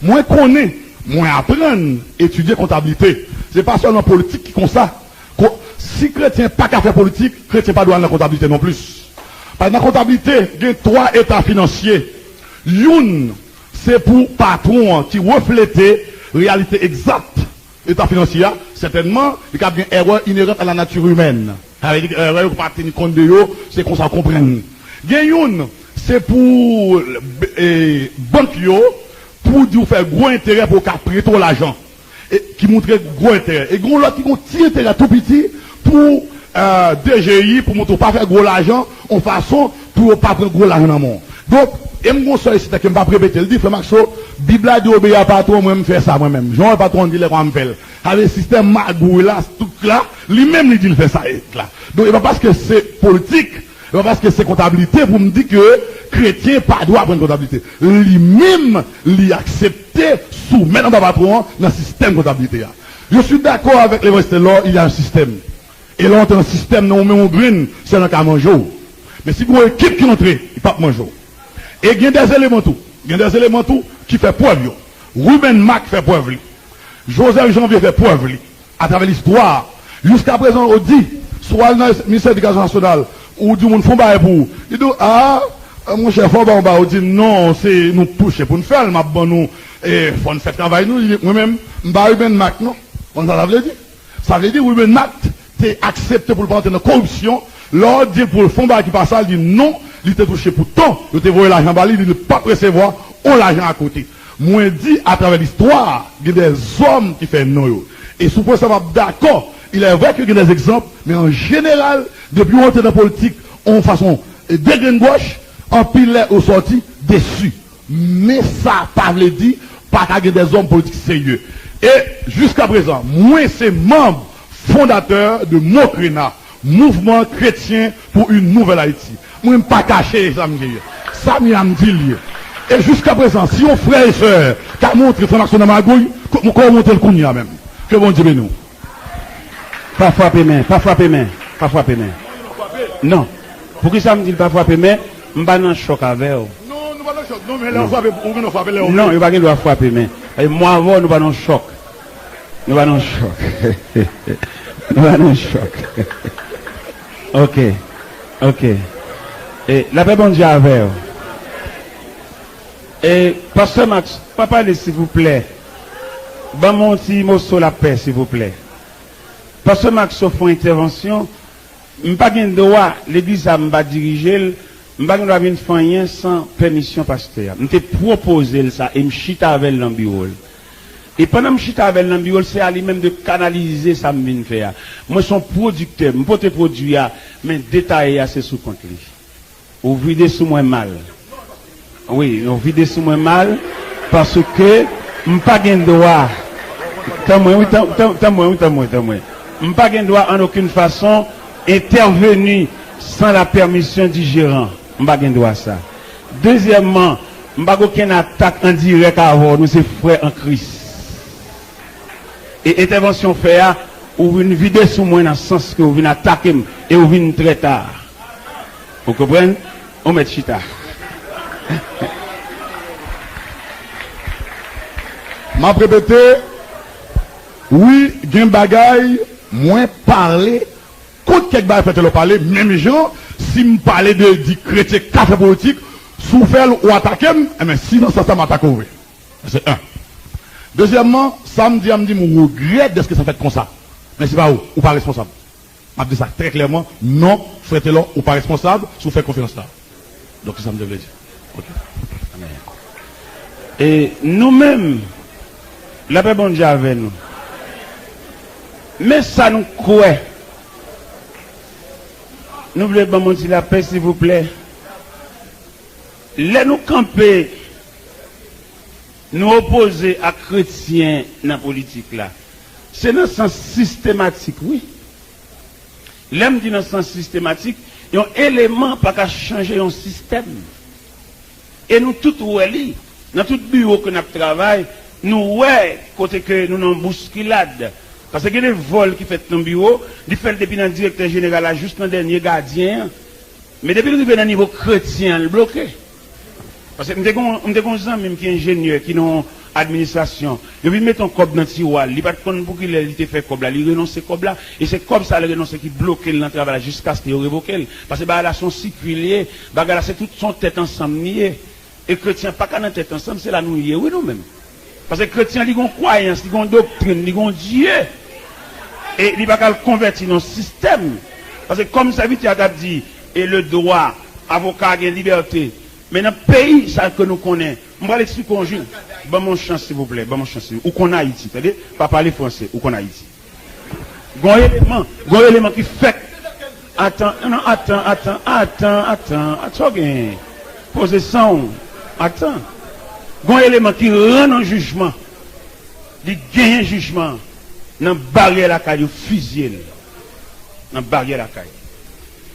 Mwen konnen, mwen aprann etidye kontablite. Se pa sèlman politik ki konsa. Ko-, si kretyen pa ka fè politik, kretyen pa dwe al nan kontablite non plis. Paske nan kontablite, gen twa eta finansye. Youn, se pou patwon an ki reflete reyalite egzat eta finansye a, sètènman, li kab gen erè inerant a la nature humaine. Sa vle di, erè yo pa teni kont de yo, se konsa w konprann. Gen youn, se pou, e, bank yo, pou di w fè gwo enterè pou yo ka prete w lajan. E, ki montre gwo enterè. E gen yon lòt ki gen yon ti enterè tou piti pou, e, D G I, pou montre w pa fè gwo lajan, yon fason pou yo pa pran gwo lajan nan men w. Donk, e m gon sè isit la ke m p ap repete, l di, frè Maxo, Bib la di obeyi a patwon, mwen m fè sa mwen menm. Jan w wè patwon an di lè konsa m fè l. Sa vle sistèm magouy la, tout la, li menm li di l fè sa la. Donk, e pa paske se politik, e pa paske se kontablite pou m di ke kretyen pa dwe aprann kontablite. Li menm, li aksepte soumèt anba patwon an nan sistèm kontablite a. Je suis d'accord avec l'évangéliste Lor, il y a un système. E lè w antre nan sistèm nan, ou menm yon grenn, sèl nan ka manje w. Men si gen yon ekip ki antre, li p ap manje w. E gen dè eleman tou, gen dè eleman tou ki fè prèv yo. Ruben Marc fè prèv li. Joseph Janvier fè prèv li atravè listwa. Jiskaprezan, ou di, si w al nan ministè edikasyon nasyonal, ou di moun fè yon bagay pou ou, li di w, a, monchè, fò w ba yon bagay, ou di, non, se nou k touche pou n fè l, m ap ban nou, e, fò n fè travay nou. Li di, mwen menm, m pa Ruben Marc non. Konn sa sa vle di? Sa vle di Ruben Marc te aksepte pou l pa antre nan koripsyon. Lè w di l pou l fè yon bagay ki pa sa, l di non, li te touche pou ton, yo te voye lajan ba li, li di l p ap resevwa yon lajan akote. Mwen di, atravè listwa, gen dè zòm ki fè non yo. E sou pwen sa, m ap dakò, il est vrai que gen dè egzanp, men an jeneral, depi w antre nan politik, yon fason, e, degrenngòch, anpil lè ou sòti desi. Men sa pa vle di pa ka gen dè zòm politik serye. E jiskaprezan, mwen se manm fondatè de MOKRENA, Mouvement Chrétien pour une Nouvelle Haïti. Mwen, m pa kache sa m ye. Sa m ye a, m di l ye. E jiskaprezan, si yon frè e sè ka montre frè Maxon nan magouy, ko-, kòman w montre l kounye a menm? Ke Bondye beni w. Pa frape men, pa frape men, pa frape men. Non. Poukisa m di l pa frape men? M pa nan chòk avè w. Non, nou pa nan chòk. Non, men lè w frape, ou gen dwa frape lè w vle. Non, yo pa gen dwa frape men. E mwen avè w, nou pa nan chòk. Nou pa nan chòk. Nou pa nan chòk. Ok. Ok. E lapè Bondye avè w. E, Pastè Max, pa pale, silvouplè. Ban m yon ti moso lapè, silvouplè. Pastè Max fè yon entèvansyon. M pa gen dwa, legliz sa, m pa dirije l, m pa gen dwa vin fè anyen san pèmisyon pastè a. M te pwopoze l sa e m chita avè l nan biwo l. E pandan m chita avè l nan biwo l, se a li menm de kanalize sa m vin fè a. Mwen se yon pwodiktè, m pote pwodui a, men detaye a se sou kont li. Ou vide sou mwen mal. Wi, ou vide sou mwen mal, paske m pa gen dwa. Tan mwen, wi, tan, tan, tan mwen, wi, tan mwen, tan mwen. M pa gen dwa an okenn fason entèveni san la pèmisyon di jeran. M pa gen dwa sa. Dezyèmman, m pa gen okenn atak an dirèk avè w, nou se frè an Kris. E entèvansyon w fè a, ou vin vide sou mwen nan sans ke ou vin atake m e ou vin trè ta. Ou konprann? Ou mèt chita. M ap repete, wi, gen bagay mwen pale kont kèk bagay frè Telor pale, menm jan si m pale de di kretyen ka fè politik, si w fè l, ou atake m, enben, si nan sans sa m atake w vre. Se en. Dezyèmman, sa m di a, m di m regrèt dèske sa fèt konsa. Men se pa ou, ou pa responsab. M ap di sa trè klèman, non, frè Telor, ou pa responsab si w fè konferans la. Donk, se sa m te vle di. Ok. Amèn. E nou menm, lapè Bondye avè nou. Men sa nou kwè. Nou vle ban m yon ti lapè, silvouplè? Lè nou kanpe Nou opoze ak kretyen nan politik la. Se nan sans sistematik, wi. Lè m di nan sans sistematik, yon eleman pa ka chanje yon sistèm. E nou tout wè li. Nan tout biwo ke n ap travay, nou wè kote ke nou nan bouskilad. Paske gen de vòl ki fèt nan biwo, li fè l depi nan direktè jeneral la jis nan dènye gadyen an. Men depi l rive nan nivo kretyen an, l bloke. Paske m te gon, m te gon zanmi m ki enjenyè, ki nan yon administrasyon. Yo vin mete yon kòb nan tiwa l. Li pa t konn pou kilè li te fè kòb la. Li renonse kòb la. E se kòb sa l renonse ki bloke l nan travay la jiskaske yo revoke l. Paske bagay la se yon sikil li ye. Bagay la se tout, se yon tèt ansanm li ye. E kretyen pa ka nan tèt ansanm, se la nou ye, wi, nou menm. Paske kretyen, li gon kwayans, li gon doktrin, li gon Dye. E li pa ka al konvèti nan sistèm. Paske kòm sèvitè a t ap di, e le dwa, avoka gen libète. Men nan peyi sa ke nou konnen, m pral eksplike yon jou. Ban m yon chans, silvouplè, ban m yon chans. Ou konn Ayiti, tande? Pa pale franse, ou konn Ayiti. Gon eleman, gon eleman ki fèk. Atan, non, atan, atan, atan, atan, atan, sa w genyen? Poze san w. Atan. Gon eleman ki rann yon jijman. Li genyen jijman nan baryè lakay yo, fizye l. Nan baryè lakay.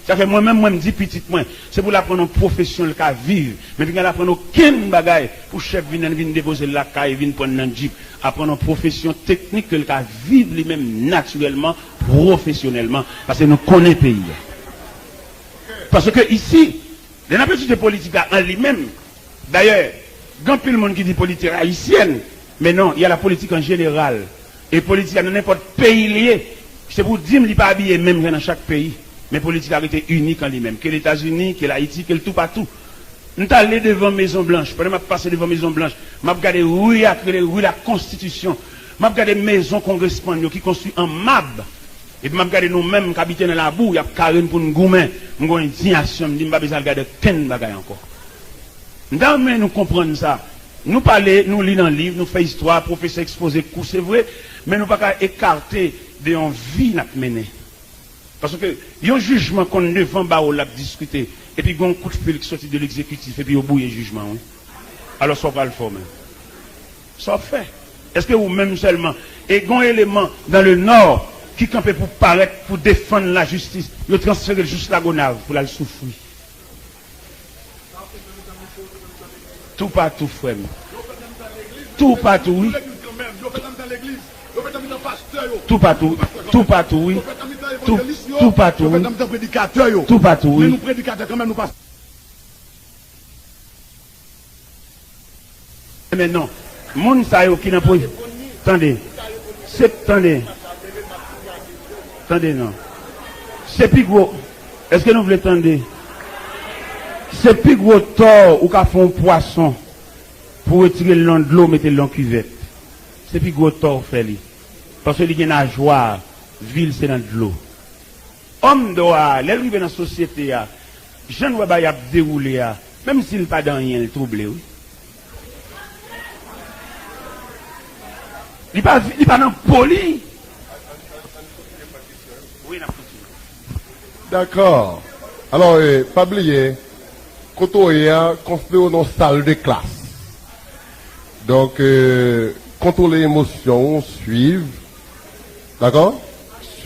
Sa fè mwen menm, mwen m di pitit mwen, se pou l aprann yon pwofesyon l ka viv, men li pa ka aprann okenn bagay pou chèf vin, vin depoze l lakay, vin pran l nan djip. Aprann yon pwofesyon teknik ke l ka viv li menm natirèlman, pwofesyonèlman, paske nou konnen peyi a. Paske isi, lè n ap etidye politik la an li menm, dayè, gen anpil moun ki di politik ayisyèn, men non, y a la politik an jeneral. E politik la nan nenpòt peyi l ye, se pou di m li pa abiye menm jan nan chak peyi. Men politik la rete inik an li menm, ke Letazini, ke Layiti, ke l toupatou. M t ale devan Mezon Blanch. Pandan m ap pase devan Mezon Blanch, m ap gade ri a k rele ri Lakonstitisyon. M ap gade mezon kongresmann yo ki konstwi an mab. Epi m ap gade nou menm k abite nan labou, y ap kare n pou n goumen. M gon endiyasyon, m di m pa bezwen al gade okenn bagay ankò. M ta renmen nou konprann sa. Nou pale, nou li nan liv, nou fè istwa, pwofesè ekspoze kou, se vre, men nou pa ka ekate de yon vi n ap mennen. Paske yon jijman konn devan bawo l ap diskite, epi gen yon kout fil ki soti de legzekitif, epi yo bwouye jijman an, wi. Alò, sa w pral fè w menm? Sa w ap fè? Èske ou menm sèlman? E gen yon eleman dans le Nord ki kanpe pou parèt, pou defann lajistis, yo transfere l jis Lagonav pou l al soufri. Toupatou, frè m. Toupatou, wi. Toupatou, toupatou, wi. Tou-, toupatou, wi. Toupatou, wi. Men non. Moun sa yo ki nan poz-, tande. Se, tande. Tande non. Se pi gwo. Èske nou vle tande? Se pi gwo tò ou ka fè yon pwason pou retire l nan dlo, mete l nan kivèt. Se pi gwo tò ou fè li. Paske li gen najwa, vi l se nan dlo. Òm dwa a, lè l rive nan sosyete a, jan n wè bagay ap dewoule a, menm si l pa gen anyen, l twouble, wi. Li pa, li pa nan po li. Wi, n ap kontinye. Dakò. Alò, eh, pa bliye, kote w ye a, konsidere w nan yon sal de klas. Donk, eh, kontwole emosyon w, swiv. Dakò?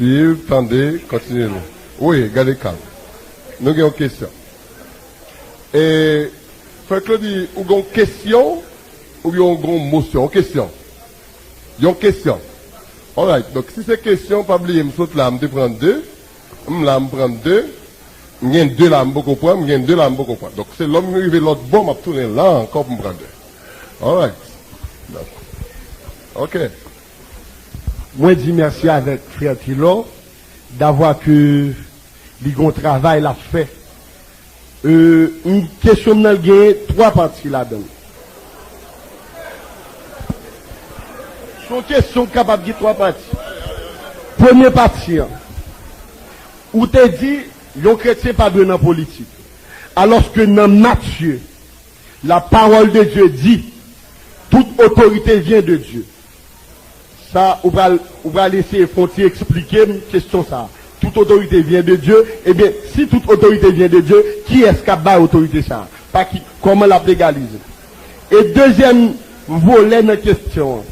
Swiv, tande, kontinye nou. Wi, gade kalm. Nou gen yon kesyon. E, frè Claudy, ou gen yon kesyon oubyen ou gen yon mosyon? Yon kesyon. Yon kesyon. Alright. Donk, si se kesyon, pa bliye, m sot la, m te pran de. M la, m pran de. M gen de la, m poko pran. M gen de la, m poko pran. Donk, se lè m rive lòt bò, m ap tounen la ankò pou m pran de. Alright. Donk, ok. Mwen di mèsi avèk frè Tilò davwa ke li gon travay l ap fè. Euh, m, kesyon m nan genyen twa pati ladan l. Se yon kesyon k kapab gen twa pati. Premye pati an, ou te di yon kretyen pa dwe nan politik. Alòske nan Matye, la parole de Dieu dit, toute autorité vient de Dieu. Sa, ou pral, ou pral eseye fè yon ti eksplike m kesyon sa a. Tout otorite vyen de Dye. Ebyen, si tout otorite vyen de Dye, kiyès k ap bay otorite sa a? Pa ki, kòman l ap legalize? E dezyèm Vole nan kesyon an.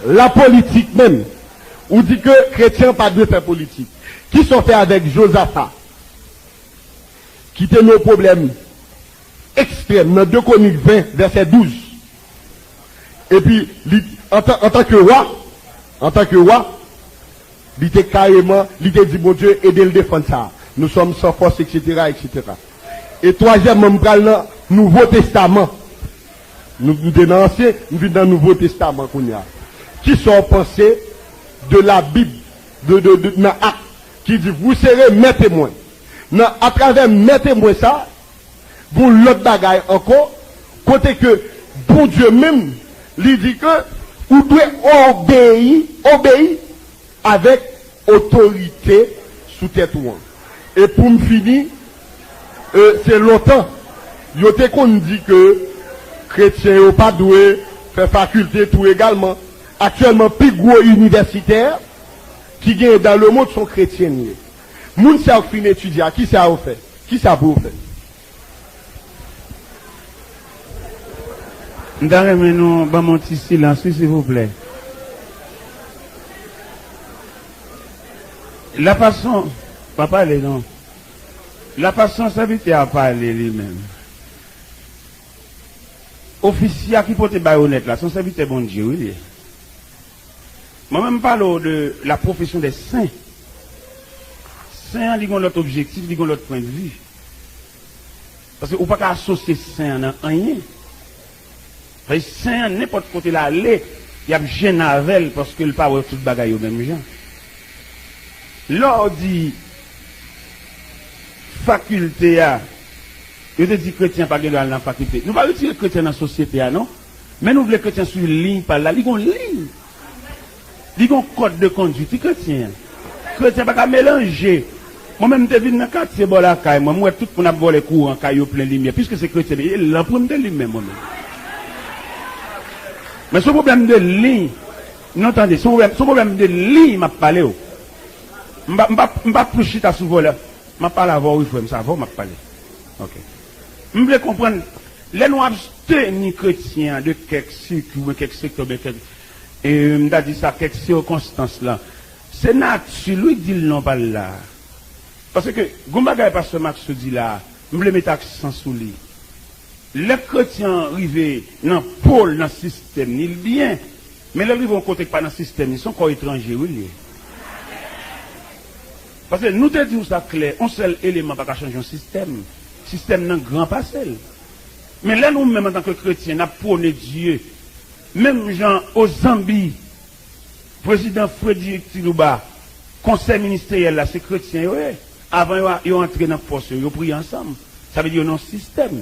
La politik menm, ou di ke kretyen pa dwe fè politik. Kisa w fè avèk Jozafa, ki te nan yon pwoblèm ekstrèm nan de Kwonik ven, vèsè douz? Epi, li, antan, antanke wa, antanke wa, li te kareman, li te di Bondye, ede l defann sa. Nous sommes sans force, et cetera, et cetera. E twazyèmman, m pral nan Nouvo Testaman. Nou, m te nan Ansyen, m vin nan Nouvo Testaman kounye a. Kisa w panse de la Bib, de, de, de, nan Ak, ki di, vous serez mes témoins. Nan, atravè mes témoins sa, gon lòt bagay ankò, kote ke Bondye menm, li di ke ou dwe obeyi, obeyi avèk otorite sou tèt ou an. E pou m fini, e, se lontan, yo te konn di ke kretyen yo pa dwe fè fakilte tou egalman. Aktyèlman, pi gwo inivèsitè ki genyen dans le monde se yon kretyen li ye. Moun sa yo k fin etidye a, kisa yo fè? Kisa pou yo fè? M ta renmen nou ban m yon ti silans, wi, silvouplè. Lafason, pa pale non. Lafason sèvitè a pale li menm. Ofisye a ki pote bayonèt la, se yon sèvitè Bondye, wi, li ye. Mwen menm, m pale w de la profession des saints. Sen an, li gon lòt objektif, li gon lòt pwennvi. Paske ou pa ka asosye sen an nan anyen. Paske sen an, nenpòt kote l ale, y ap jennen avè l, paske l pa wè tout bagay yo menm jan. Lè w di fakilte a, yo te di kretyen pa gen dwa al nan fakilte. Nou pa retire kretyen nan sosyete a, non. Men nou vle kretyen swiv liy pa l la. Li gon liy. Li gon code de conduite, li kretyen. Kretyen pa ka melanje. Mwen menm, m te vin nan katye bò lakay mwen, m wè tout moun ap vòlè kouran, kay yo plen limyè. Piske se kretyen, e lanp mwen m te limen mwen menm. Men se yon pwoblèm de liy. Non, tande, se yon pwoblèm, se yon pwoblèm de liy m ap pale w. M pa, m pa, m pa plis chita sou vòlè. M ap pale avè w, wi, frè m, se avè w m ap pale. Ok. M vle konprann, lè nou absteni kretyen an de kèk sikwi oubyen kèk sektè oubyen kèk, e, m ta di sa, kèk sikonstans lan, se nati l, wi, k di l non pa l la. Paske, gon bagay pastè Maxo di la, m vle mete aksan sou li. Lè kretyen an rive nan po l, nan sistèm li, li byen. Men lè l rive yon kote k pa nan sistèm li, se yon kò etranje, wi, li ye. Paske nou te di w sa klè, yon sèl eleman pa ka chanje yon sistèm. Sistèm nan gran pase l. Men lè nou menm, antanke kretyen, n ap pwone Dye, menm jan o Zanbi, Prezidan Frederick Tilouba, konsèy ministeryèl la, se kretyen yo ye. Avan yo, yo antre nan pòs yo, yo priye ansanm. Sa vle di yo nan yon sistèm.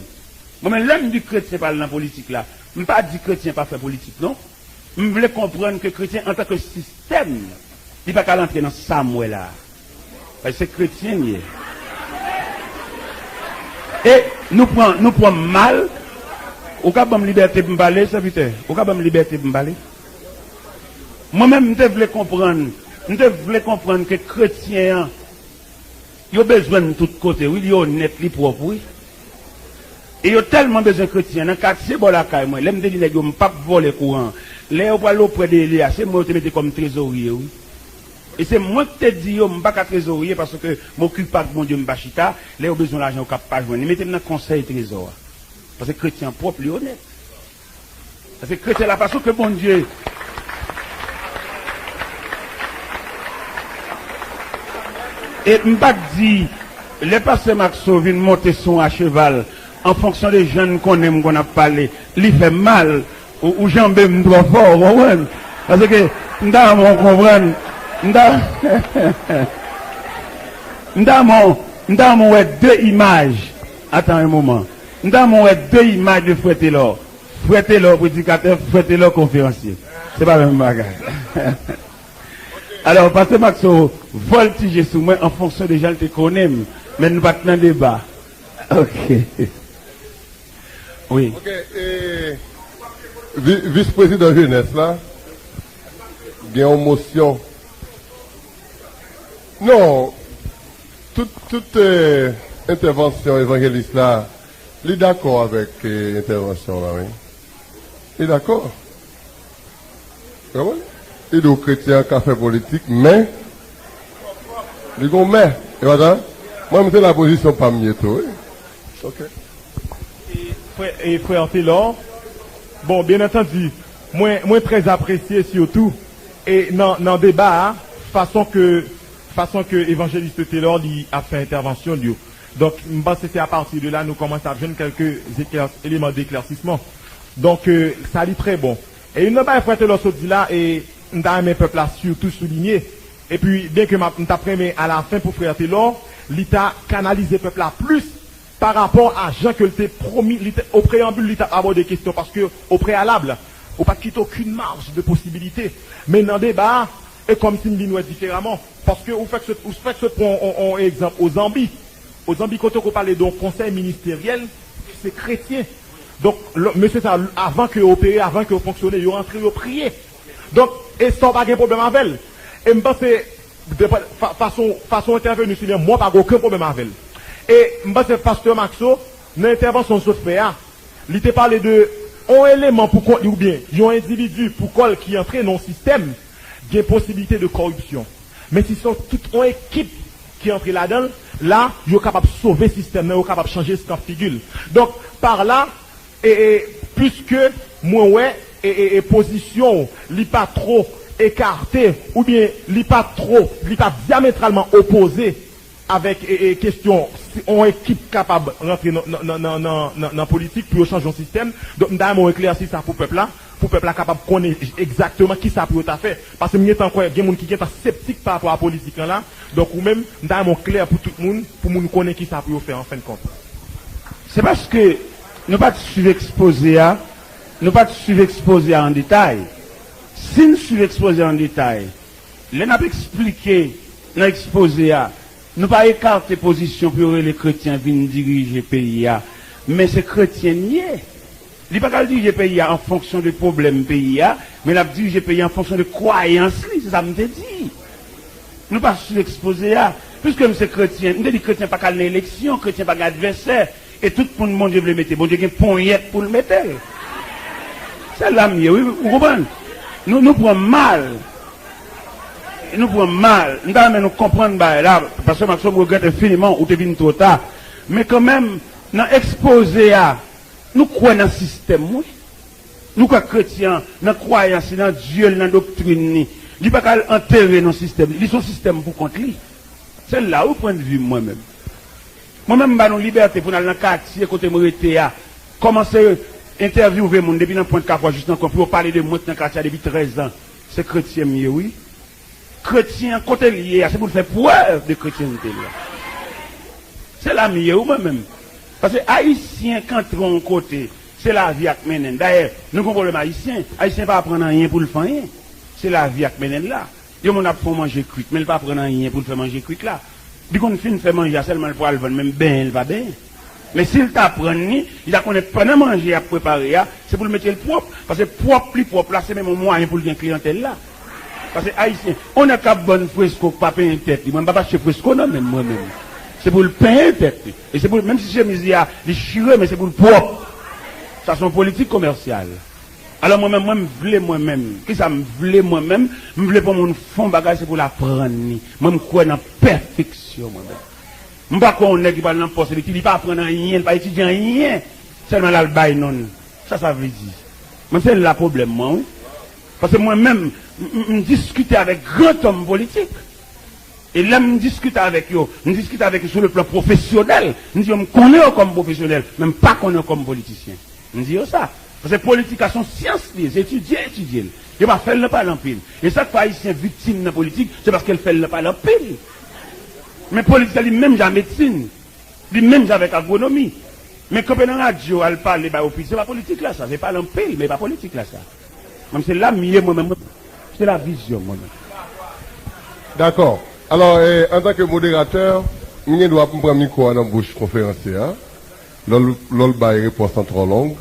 Bon, men lè m di kretyen pa al nan politik la, m pa di kretyen pa fè politik, non. M vle konprann ke kretyen antanke sistèm, li pa ka al antre nan sa m wè la a. Paske se kretyen l ye. E nou pran, nou pran m mal. Ou ka ban m libète pou m pale, sèvitè? Ou ka ban m libète pou m pale? Mwen menm, m te vle konprann, m te vle konprann ke kretyen an, yo bezwen m tout kote, wi, li onèt, li pwòp, wi. E yo tèlman bezwen kretyen an. Nan katye bò lakay mwen, lè m te di nèg yo m p ap vòlè kouran, lè yo pral oprè de Eleya, se mwen yo te mete kòm trezorye, wi. E se mwen ki te di yo, m pa ka trezorye paske m okipe ak Bondye, m pa chita. Lè yo bezwen lajan, yo k ap pa jwenn. Li mete m nan konsèy trezò a. Paske kretyen an pwòp, li onèt. Paske kretyen la fason ke Bondye. E m pa t di, lè pastè Maxo vin monte sou yon acheval, an fonksyon de jan n konnen m konn ap pale, li fè m mal. Ou, ou janbe m twò fò, ou konprann? Paske m ta renmen w konprann. M ta, m ta renmen w, m ta renmen w wè de imaj. Atan yon moman. M ta renmen w wè de imaj de frè Telò. Frè Telò predikatè, frè Telò konferansye. Se pa menm bagay. Alò, pastè Maxo vòltije sou mwen an fonksyon de jan l te konnen m, men nou pa t nan deba. Ok. Wi. Ok, e, vi-, vis prezidan jenès la, gen yon mosyon. Non, tout, tout, e, Entèvansyon evanjelis la, li dakò avèk, eh, entèvansyon la, wi. Li dakò. Ou konprann? Li di w kretyen an ka fè politik, men li gon men. E pa sa? Mwen, m se la pozisyon pa m ye tou, wi. Ok. E frè, e frè Telor, bon, byen antandi, mwen, mwen trè apresye sitou, e nan, nan deba a, fason ke, fason ke evanjelis Telor li ap fè entèvansyon l yo. Donk, m panse se apati de la nou kòmanse ap jwenn kèlke zeklè-, eleman deklèsisman. Donk, eh, sa li trè bon. E youn nan bagay frè Telor sot di la, e m ta renmen pèp la sitou soulinye, epi byen ke m ap, m t ap renmen alafen pou frè Telor, li ta kanalize pèp la plis pa rapò a jan ke l te pwomi, li te, o preyanbil, li t ap abòde kesyon, paske o preyalab, ou pa t kite okenn maj de posibilite. Men nan deba a, e kòmsi m vin wè diferaman. Paske ou fèk sot, ou fèk sot pran on, on egzanp o Zanbi. O Zanbi kote ke w pale de yon konsèy ministeryèl, se kretyen. Donk, lè, mesye sa, avan ke yo opere, avan ke yo fonksyone, yo rantre, yo priye. Donk, e sa w pa gen pwoblèm avè l. E m panse, de pa-, fa-, fason, fason entèveni sou li an, mwen pa gen okenn pwoblèm avè l. E m panse pastè Maxo, nan entèvansyon l sot fè a, li te pale de yon eleman pou kont li oubyen yon endividi pou kò l ki antre nan yon sistèm, gen posiblite de kòripsyon. Men si se tout yon ekip ki antre ladan l, la, yo kapab sove sistèm nan, yo kapab chanje eskanp figi l. Donk, pa la, e, e, piske mwen wè, e, e, e pozisyon w, li pa two ekate, oubyen li pa two, li pa dyametralman opoze avèk, e, e, kesyon si yon ekip kapab rantre nan, nan, nan politik pou yo chanje yon sistèm. Donk, m ta renmen w eklèsi sa pou pèp la, pou pèp la kapab konnen egzakteman kisa pou yo ta fè. Paske m gentan kwè gen moun ki gentan septik pa rapò a politik lan la. Donk, ou menm, m ta renmen w klè pou tout moun, pou moun konnen kisa pou yo fè an fen de kont. Se paske nou pa t swiv ekspoze a, nou pa t swiv ekspoze a an detay. Si n swiv ekspoze a an detay, lè n ap eksplike nan ekspoze a, nou pa ekate pozisyon pou yo rele kretyen vin dirije peyi a, men se kretyen n ye. Li pa ka al dirije peyi a an fonksyon de pwoblèm peyi a, men l ap dirije peyi a an fonksyon de kwayans li, se sa m te di. Nou pa sou ekspoze a. Piske m se kretyen, m te di kretyen pa ka al nan eleksyon, kretyen pa gen advèsè. E tout moun Bondye vle mete, Bondye gen ponyèt pou l mete l. Se la m ye, wi, ou konprann? Nou, nou pran mal. Nou pran mal. M ta renmen nou konprann bagay la, paske Maxo, m regrèt enfiniman ou te vin twò ta. Men kanmenm, nan ekspoze a, nou kwè nan sistèm, wi. Nou kwè kretyen an, nan kwayans li, nan Dye l, nan doktrin li. Li pa ka al antere nan sistèm. Li se yon sistèm pou kont li. Se la wi pwennvi m mwen menm. Mwen menm m ba nou libète pou n al nan katye kote m rete a. Kòmanse entèvyouve moun depi nan Pwent Kafou a jis nan Kwen pou yo pale de mwen k nan katye a depi trèz an. Se kretyen m ye wi. Kretyen an kote l ye a, se pou l fè prèv de kretyente l la. Se la m ye wi mwen menm. Paske Ayisyen k antre yon kote, se lavi ak mennen l. Dayè, nou gen yon pwoblèm Ayisyen. Ayisyen pa aprann anyen pou l fè anyen. Se lavi ak mennen l la. Yon moun ap fè yon manje kwit, men l pa pran anyen pou l fè manje kwit la. Li konn fin fè manje a sèlman l pral vann, menm benyen l pa benyen. Men si l ta pran li, li ta konnen pandan manje ap prepare a, se pou l mete l pwòp. Paske pwòp li pwòp la, se menm yon mwayen pou l gen kliyantèl la. Paske Ayisyen, yon nèg k ap vann fresko k pa penyen tèt li, mwen m p ap achte fresko nan men l mwen menm. Se pou l penyen tèt li. E se pou l, menm si chemiz li a, li chire, men se pou l pwòp. Sa se yon politik komèsyal. Alò mwen menm, mwen m vle mwen menm. Kisa m vle mwen menm? M vle pou moun fè yon bagay, se pou l aprann li. Mwen m kwè nan pèfeksyon mwen menm. M pa kwè yon nèg ki pral nan pòs elektrik, li pa aprann anyen, li pa etidye anyen. Sèlman l al bay non l. Sa sa vle di? Mwen se la pwoblèm mwen wi. Paske mwen menm, m, m, m diskite avèk gran nonm politik. E lè m diskite avèk yo, m diskite avèk yo sou le plan pwofesyonèl. M di yo m konnen yo kòm pwofesyonèl, men m pa konnen yo kòm politisyen. M di yo sa. Paske politik la se yon syans li ye, se etidye, etidye l. Yo pa fè l nan pale anpil. E sa k fè Ayisyen viktim nan politik, se paske l fè l nan pale anpil. Men politik la li menm jan ak medsin. Li menm jan avèk agwonomi. Men kanpe nan radyo al pale ba yo piti, se pa politik la sa, se pale anpil, men e pa politik la sa. Mwen se la m ye mwen menm, se la vizyon mwen menm. Dakò. Alò, eh, antanke moderatè, m gen dwa pou m pran mikwo a nan bouch konferansye a. Lè l, lè l bay repons lan twò long,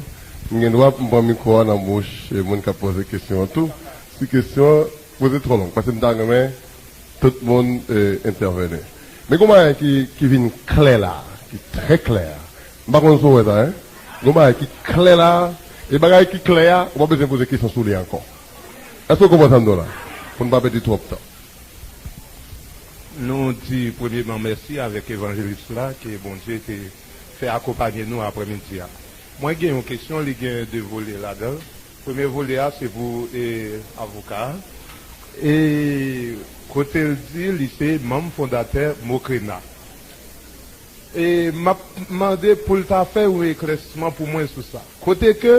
m gen dwa pou m pran mikwo a nan bouch, eh, moun k ap poze kesyon an tou. Si kesyon an poze twò long, paske m ta renmen tout moun, eh, entèveni. Men gen yon bagay ki, ki vin klè la, Trè klè. M pa konn si w wè sa, en. Gon bagay ki klè la, e bagay ki klè a, ou pa bezwen poze kesyon sou li ankò. Èske w konprann sa m di w la? Pou n pa pèdi twòp tan. Nou di premyeman mèsi avèk evanjelis la ke Bondye te fè akonpanye nou aprèmidi a. Mwen gen yon kesyon, li gen de vole ladan l. Premye vole a se pou, e, avoka a. E kote l di li se manm fondatè Mokrena. E m ap mande pou l ta fè yon eklèsisman pou mwen sou sa. Kote ke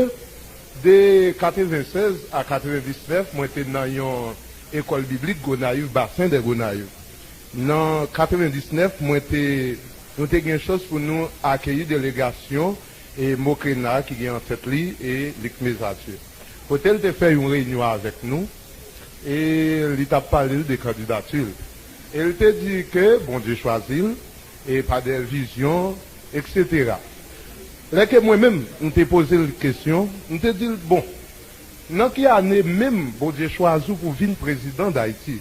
de katrevennsèz a katrevendiznèf, mwen te nan yon ekòl biblik Gonayiv, Basen dè Gonayiv. Nan katrevendiznèf, mwen te, nou te gen chans pou nou akeyi delegasyon e Mokrena ki gen an tèt li e Luc Mezadieu. Kote l te fè yon reyinyon avèk nou, e li t ap pale l de kandidati l. E l te di ke Bondye chwazi l, e pa de vizyon, etsetera. Lè ke mwen menm, m te poze l kesyon, m te di l, bon, nan ki ane menm Bondye chwazi w pou vin prezidan Dayiti?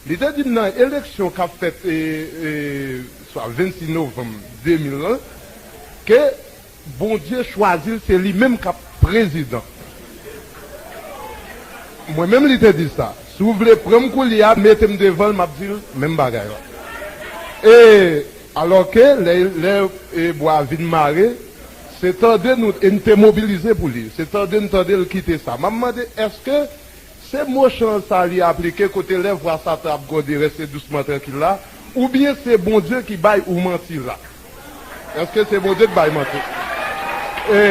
Li te di m nan eleksyon k ap fèt, e, e, swa vennsis novanm de mil lan, ke Bondye chwazi l, se li menm k ap prezidan. Mwen menm li te di sa. Si w vle pran m koulye a, mete m devan l, m ap di l menm bagay la. E, alòske lè, lè, e, bwa vin mare, se tande nou, e n te mobilize pou li. Se tande n tande l kite sa. M ap mande, èske se mo chanj sa li aplike kote lè vwa Satan ap gwonde reste dousman trankil la, oubyen se Bondye ki bay ou manti la? Èske se Bondye k bay manti? E,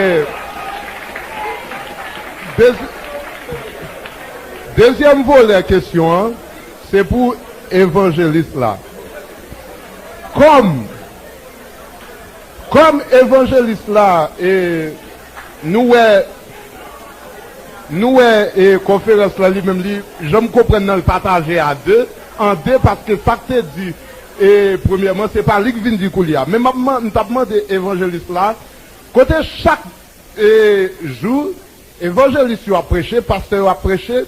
dezi-, dezyèm volè kesyon an, se pou evanjelis la. Kòm, kòm evanjelis la, e, nou wè, nou wè, e, konferans la li menm, li, jan m konprann nan, l pataje a de, an de, paske sa k te di, e, premyèman, se pa li k vin di koulye a. Men m ap man-, m t ap mande evanjelis la, kote chak, e, jou, evanjelis yo ap preche, pastè yo ap preche,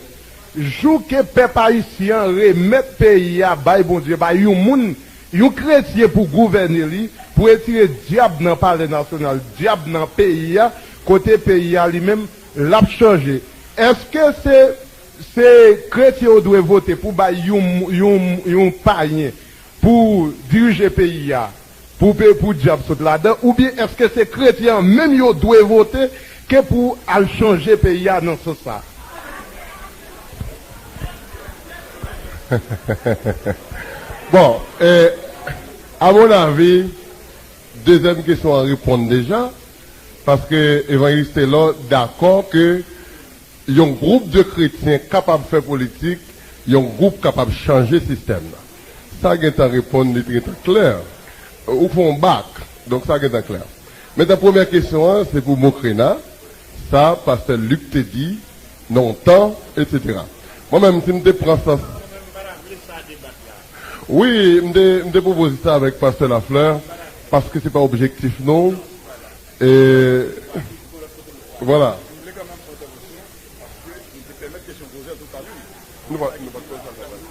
jou ke pèp ayisyen an remèt peyi a bay Bondye, bay yon moun, yon kretyen pou gouvène li, pou retire dyab nan palè nasyonal, dyab nan peyi a, kote peyi a li menm, l ap chanje. Èske se, se kretyen yo dwe vote pou bay yon, yon, yon payen pou dirije peyi a, pou pe-, pou dyab sot ladan, oubyen èske se kretyen an menm yo dwe vote ke pou al chanje peyi a nan sans sa? Bon, e, a mon avi, dezyèm kesyon an reponn deja, paske Evanjelis Telor dakò ke yon gwoup de kretyen kapab fè politik, yon gwoup kapab chanje sistèm nan. Sa gentan reponn, li gentan klè. Ou fè yon bak, donk sa gentan klè. Mentnan, premyè kesyon an, se pou Mokrena, sa pastè Luc te di, nan yon tan, etsetera. Mwen menm, si m te pran sans, wi, m te, m te pwopoze sa avèk pastè Lafleur, paske se pa objektif nou. E, vwala. Nou pa, nou pa t fè sa, sa.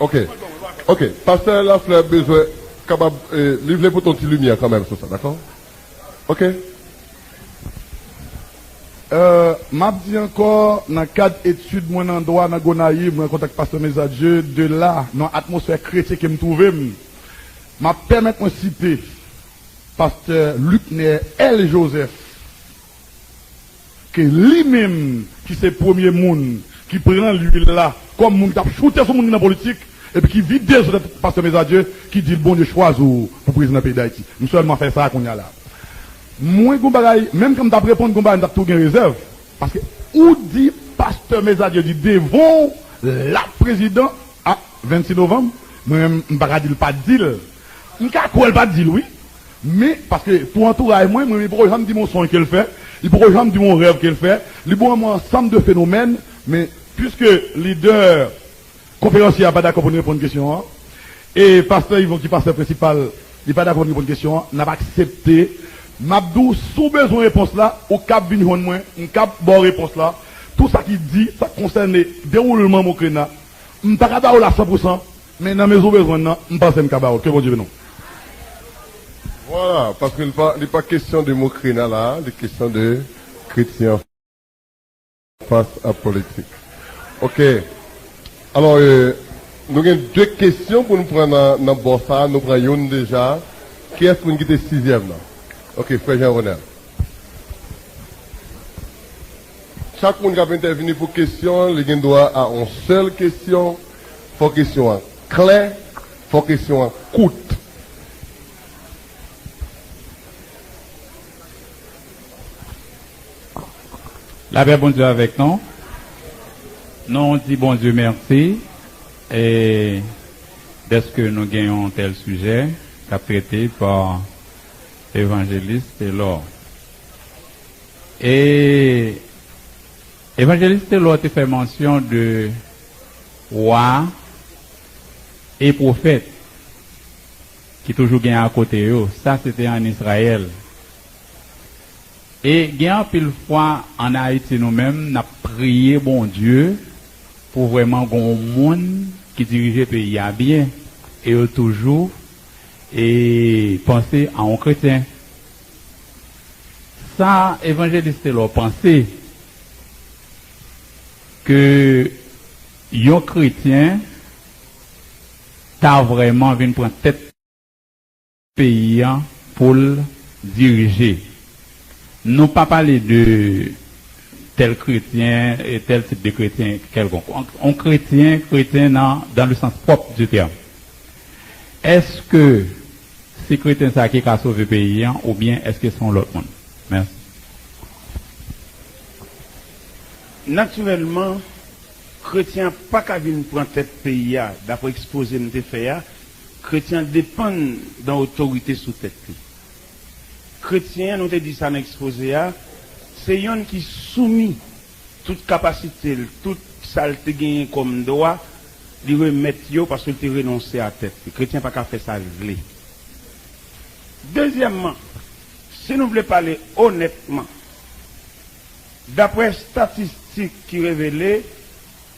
Ok. Ok. Pastè Lafleur bezwen kapab, e, li vle pote yon ti limyè kanmenm sou sa, dakò? Ok. Euh, m ap di ankò, nan kad etid mwen nan dwa nan Gonayiv, mwen kontak pastè Mezadieu, de la, nan atmosfè kretyen ke m twouve m, m ap pèmèt mwen site pastè Lucner L. Joseph, ke li menm ki se premye moun ki pran lwil la kòm moun k ap choute sou moun ki nan politik, epi ki vide zo tèt pastè Mezadieu, ki di l Bondye chwazi w pou prezidan peyi Dayiti. M sèlman fè sa a kounye a la. Mwen gon bagay, menm kan m t ap reponn, gon bagay m t ap tou gen rezèv. Paske ou di pastè Mezadieu di devan w l ap prezidan a vennsis novanm, mwen menm m pa ka di l pa t di l. M ka kwè l pa t di l wi. Men, paske pou antouray mwen, mwen, li poko janm di m yon sonj ke l fè, li poko janm di m yon rèv ke l fè, li ban mwen yon ansanm de fenomèn, men piske lidè konferansyè a pa dakò pou n reponn kesyon an, e pastè Yvon ki pastè prensipal, li pa dakò pou n reponn kesyon an, n ap aksepte. M ap di w, si w bezwen repons la, ou kab vin jwenn mwen, m kab ba w repons la. Tout sa ki di, sa k konsène dewoulman Mokrena, m pa ka ba w l a san pou san, men nan mezi w bezwen l nan, m panse m ka ba w l. Ke Bondye beni w. Vwala, paske li pa, li pa kesyon de mo krena la, li kesyon de kretyen fas a politik. Ok. Alò, euh, nou gen de kesyon pou nou pran nan, nan bò sa a. Nou pran youn deja. Kiyès moun ki te sizyèm nan? Ok, frè Jean Ronel. Chak moun k ap entèvini pou kesyon, li gen dwa a yon sèl kesyon. Fò kesyon an klè, fò kesyon an kout. Lapè Bondye avèk nou. Nou di Bondye mèsi e dèske nou gen yon tèl sijè k ap trete pa Evanjelis Telor. E Evanjelis Telor te fè mansyon de wa e pwofèt ki toujou gen akote yo. Sa se te ann Izrayèl. E gen anpil fwa ann Ayiti nou menm, n ap priye Bondye pou vrèman gen yon moun ki dirije peyi a byen. E yo toujou e panse a yon kretyen. Sa Evanjelis Telor panse ke yon kretyen ta vrèman vin pran tèt peyi an pou l dirije. Nou pa pale de tèl kretyen, e tèl tip de kretyen kèlkonk. On, on kretyen, kretyen nan, dans le sens propre du terme. Èske se kretyen sa ki ka sove peyi an, oubyen èske se yon lòt moun? Mèsi. Natirèlman, kretyen an pa ka vin pran tèt peyi a, daprè ekspoze m te fè a. Kretyen an depann dan otorite sou tèt li. Kretyen an, nou te di sa nan ekspoze a, se yonn ki soumi tout kapasite l, tout sa l te genyen kòm dwa, li remèt yo paske l te renonse a tèt li. Kretyen pa ka fè sa l vle. Dezyèmman, si nou vle pale onètman, daprè estatistik ki revele,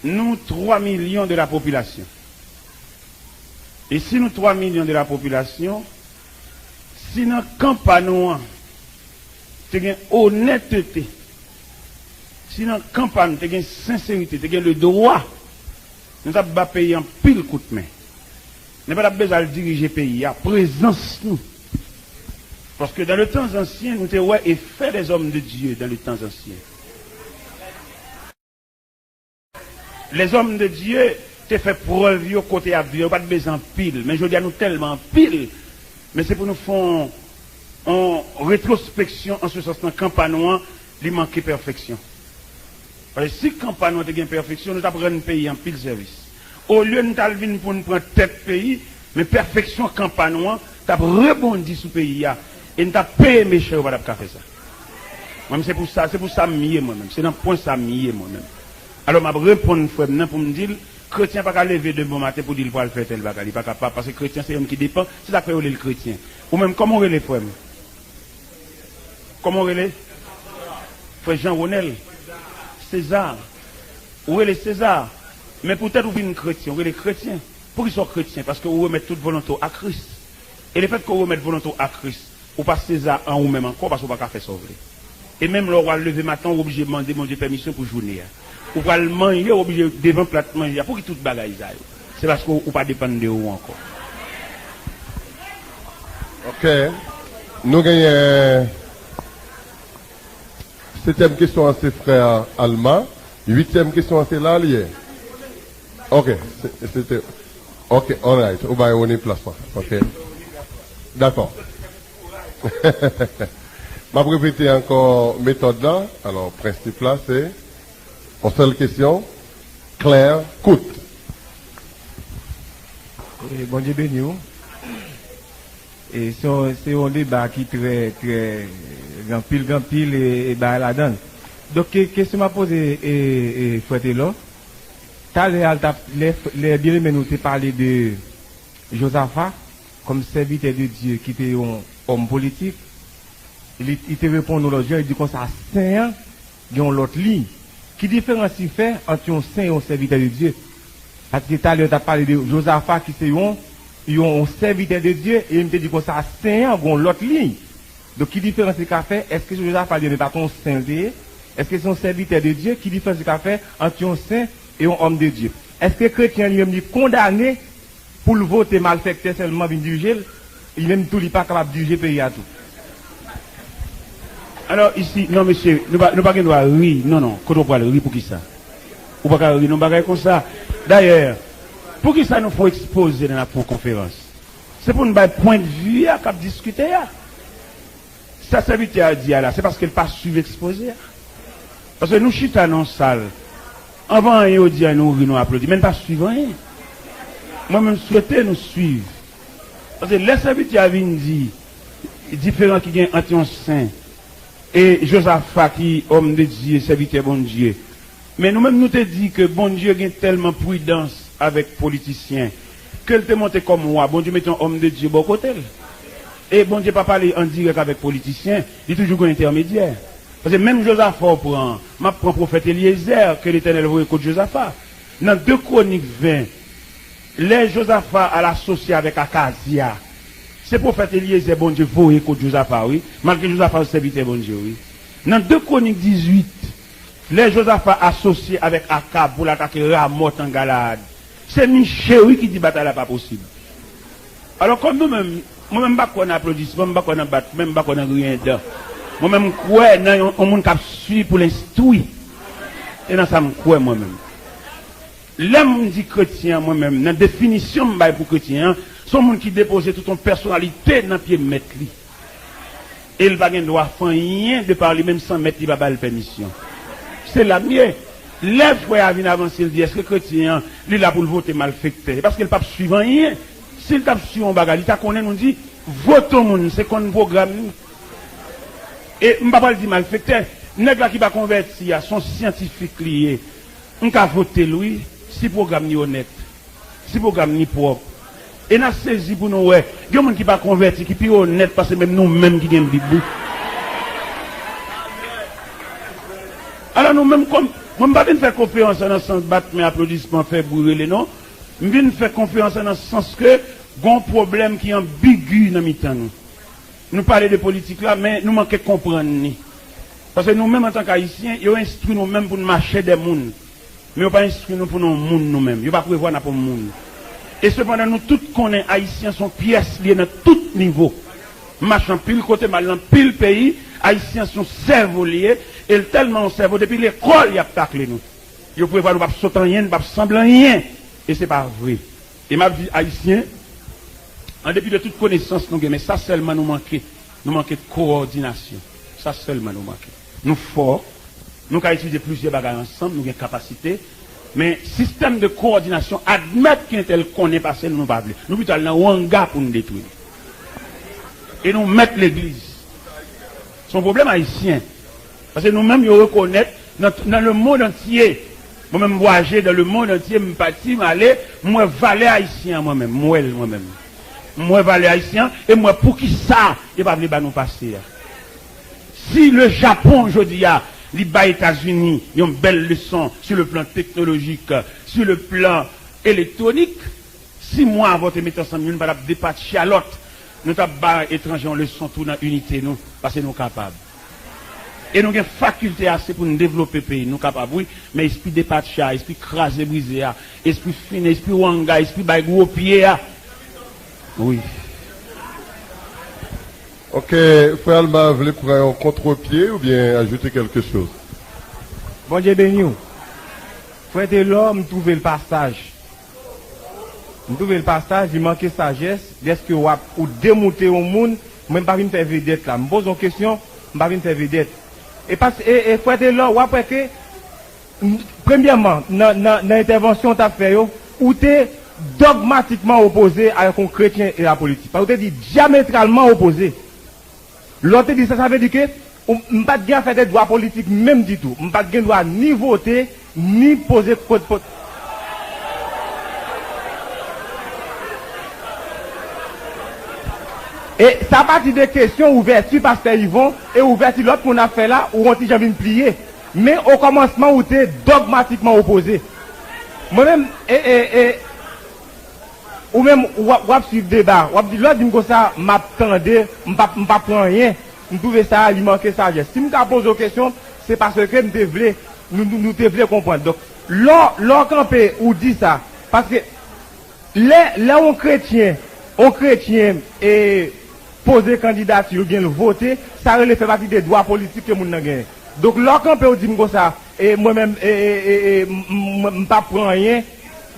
nou twa milyon de la popilasyon. E si nou twa milyon de la popilasyon, si nan kan pa nou an te gen onètete, si nan kan pa nou te gen senserite, te gen ledwa, nou t ap ba peyi anpil kout men. Nou pa t ap bezwen al dirije peyi a, prezans nou. Paske dans les temps anciens, nou te wè effet des hommes de Dieu dans les temps anciens. Lèzòm de Dye te fè prèv yo kote y ap viv, yo pa t bezwen anpil. Men jodi a, nou tèlman anpil, men se pou nou fè yon, yon retwospeksyon an se sans nan kan pa nou an, li manke pèfeksyon. Paske si kan pa nou an te gen pèfeksyon, nou t ap rann peyi a anpil sèvis. Olye nou t al vin pou n pran tèt peyi, men pèfeksyon kan pa nou an t ap rebondi sou peyi a, e n t ap peye mechan yo pa t ap ka fè sa. Mwen, se pou sa, se pou sa m ye, mwen menm. Se nan pwen sa m ye, mwen menm. Alò, m ap reponn frè m nan pou m di l, kretyen pa ka leve demen maten pou di l pral fè tèl bagay. Li pa kapab, paske kretyen se yonn ki depann, se sa k fè yo rele l kretyen. Ou menm, kòman w rele, frè m? Kòman w rele? Frè Jean Ronel? Sezar. Ou rele Sezar. Men poutèt ou vin kretyen, ou rele kretyen. Poukisa w kretyen? Paske ou remèt tout volonte w a Kris. E lefètke ou remèt volonte w a Kris, ou pa Seza an ou menm ankò, paske ou pa ka fè sa w vle. E menm lè w al leve maten, ou oblije mande Bondye pèmisyon pou jounen an. Ou pral manje, ou oblije devan plat manje a. Pouki tout bagay sa yo? Se paske ou pa depann de ou ankò. Ok. Nou genyen setyèm kesyon an, se frè Alma. Uityèm kesyon an, se la li ye. Ok. Se, se te, ok, alright. Ou bay Rony plas la. Ok. Dakò. M ap repete ankò metòd la. Alò, prensip la, se yon sèl kesyon, klè, kout. E Bondye beni w. E se yon, se yon deba ki trè, trè, gen anpil, gen anpil e, e bagay ladan l. Donk, ke-, kesyon m ap poze, e, e, frè Telor, talè a, l t ap, lè, lè byeneme nou te pale de Jozafa kòm sèvitè de Dye ki te yon òm politik, li, li te reponn nou lòt jou a, li di konsa, sen an gen yon lòt liy. Ki diferans li fè ant yon sen e yon sèvitè de Dye? Paske talè yo t ap pale de Jozafa ki se yon yon sèvitè de Dye, e m te di konsa, sen an gon lòt liy. Donk, ki diferans li ka fè? Èske se Jozafa li menm, e pa t yon sen l te ye? Èske se yon sèvitè de Dye? Ki diferans li ka fè ant yon sen e yon òm de Dye? Èske kretyen an li menm li kondane pou l vote malfektè sèlman vin dirije l? Li menm tou, li pa kapab dirije peyi a tou. Alò, isi, non, mesye, nou pa, nou pa gen dwa ri. Non, non, kote w pral ri, poukisa? Ou pa ka ri, non, bagay konsa. Dayè, poukisa nou fè yon ekspoze lè n ap fè yon konferans? Se pou n bay pwennvi a k ap diskite a. Sa sèvitè a di a la, se paske l pa swiv ekspoze a. Paske nou chita nan yon sal, anvan anyen yo di a, nou ri, nou aplodi, men n pa swiv anyen. Mwen menm, m swete nou swiv. Paske lè sèvitè a vin di diferans ki gen ant yon sen e Jozafa ki òm de Dye, sèvitè Bondye. Men nou menm, nou te di ke Bondye gen tèlman pridans avèk politisyen ke l te monte kòm wa. Bondye mete yon òm de Dye bò kote l. E Bondye pa pale an dirèk avèk politisyen, li toujou gen entèmedyè. Paske menm Jozafa w pran, m ap pran pwofèt Elyezè ke Letènèl voye kot Jozafa. Nan de Kwonik ven, lè Jozafa al asosye avèk Akazya, se pwofèt Elyezè Bondye voye kot Jozafa, wi, malgre Jozafa se sèvitè Bondye, wi. Nan de Kwonik dizuit, lè Jozafa asosye avèk Akab pou l atake Ramòt an Galaad, se Miche, wi, ki di batay la pa posib. Alò, kòm nou menm, mwen menm, m pa kwè nan aplodisman, m pa kwè nan bat men, m pa kwè nan griyen dan. Mwen menm, m kwè nan yon, yon moun k ap swiv pou l enstwi. E nan sa m kwè, mwen menm. Lè m di kretyen an, mwen menm, nan definisyon m bay pou kretyen an, se yon moun ki depoze tout yon pèsonalite nan pye mèt li. E l pa gen dwa fè anyen de pa li menm san mèt li pa ba l pèmisyon. Se la m ye. Lè frè a vin avanse, l di, èske kretyen an, li la pou l vote malfektè? E paske l p ap swiv anyen. Si l t ap swiv yon bagay, li ta konnen nou di, vote yon moun, se konn pwogram li. E m pa pral di malfektè. Nèg la ki pa konvèti a, se yon syantifik li ye. M ka vote l, wi, si pwogram li onèt, si pwogram li pwòp. E n a sezi pou nou wè, gen moun ki pa konvèti, ki pi onèt pase menm nou menm ki gen Bib, wi. Alò, nou menm, kòm, mwen, m pa vin fè konferans nan sans bat men, aplodisman, fè bri, rele, non. M vin fè konferans nan sans ke gon pwoblèm ki anbigi nan mitan nou. Nou pale de politik la, men nou manke konprann li. Paske nou menm, antanke Ayisyen, yo enstwi nou menm pou n mache dèyè moun. Men yo pa enstwi nou pou n yon moun nou menm. Yo pa prevwa n ap yon moun. E sepandan, nou tout konnen Ayisyen se yon pyès li ye nan tout nivo. M mache anpil kote, m al nan anpil peyi, Ayisyen se yon sèvo li ye, e l tèlman yon sèvo, depi lekòl, y ap takle nou. Yo prevwa nou p ap sot anyen, nou p ap sanble anyen. E se pa vre. E m ap di Ayisyen, an depi de tout konesans nou gen, men sa sèlman nou manke. Nou manke kowòdinasyon. Sa sèlman nou manke. Nou fò, nou ka itilize plizyè bagay ansanm, nou gen kapasite, men sistèm de kowòdinasyon, admèt ke entèl konnen pase nou, nou pa vle. Nou pito al nan wanga pou n detwi l. E nou mèt legliz. Se yon pwoblèm ayisyen. Paske nou menm, yo rekonèt nan, nan le monde entier. Mwen menm, m vwayaje dans le monde entier, m pati, m ale, m wè valè ayisyen an mwen menm, m wè l mwen menm. M wè valè ayisyen an, e m wè poukisa yo pa vle ba nou pase a. Si le Japon jodi a, li bay Etazini yon bèl leson sur le plan technologique, sur le plan électronique, si mwa avan te mete ansanm youn pa t ap depatche a lòt, nou t ap bay etranje yon leson tou nan inite nou, paske nou kapab. E nou gen fakilte ase pou n devlope peyi n. Nou kapab, wi, men espri depatche a, espri kraze brize a, espri finen, espri wanga, espri bay gwo pye a. Wi. Ok, frè Alma vle pran yon kontrepye oubyen ajoute kèlke choz? Bondye beni w. Frè Telò, m twouve l pa saj. M twouve l pa saj, li manke sajès, dèske w ap, ou demoute yon moun, mwen m pa vin fè vedèt la. M poze yon kesyon, m pa vin fè vedèt. E pas, e, e frè Telò, w ap wè ke, m, premyèman, nan, nan, nan entèvansyon w t ap fè yo, ou te dògmatikman opoze avèk yon kretyen e la politik. Ou te di dyametralman opoze. Lè w te di sa, sa vle di ke ou, m pa t gen afè de dwa politik menm ditou. M pa t gen dwa ni vote, ni poze kot, kot. E sa pati de kesyon ouvèti pastè Yvon e ouvèti lòt moun ap fè la, ou yon ti jan vin pliye. Men okòmansman, ou te dògmatikman opoze. Mwen menm, e, e, e, Ou menm, w ap, w ap swiv deba, w ap di, lè w di m konsa, m ap tande, m p ap, m p ap pran anyen. M twouve sa, li manke sajès. Si m ka poze w kesyon, se paske m te vle, nou, nou, nou te vle konprann. Donk, lè w, lè w kanpe, ou di sa. Paske, lè, lè yon kretyen, yon kretyen, e, poze kandidati oubyen l vote, sa rele fè pati de dwa politik ke moun nan genyen. Donk, lè w kanpe, w di m konsa, e mwen menm, e, e, e, e, m, m, m p ap pran anyen.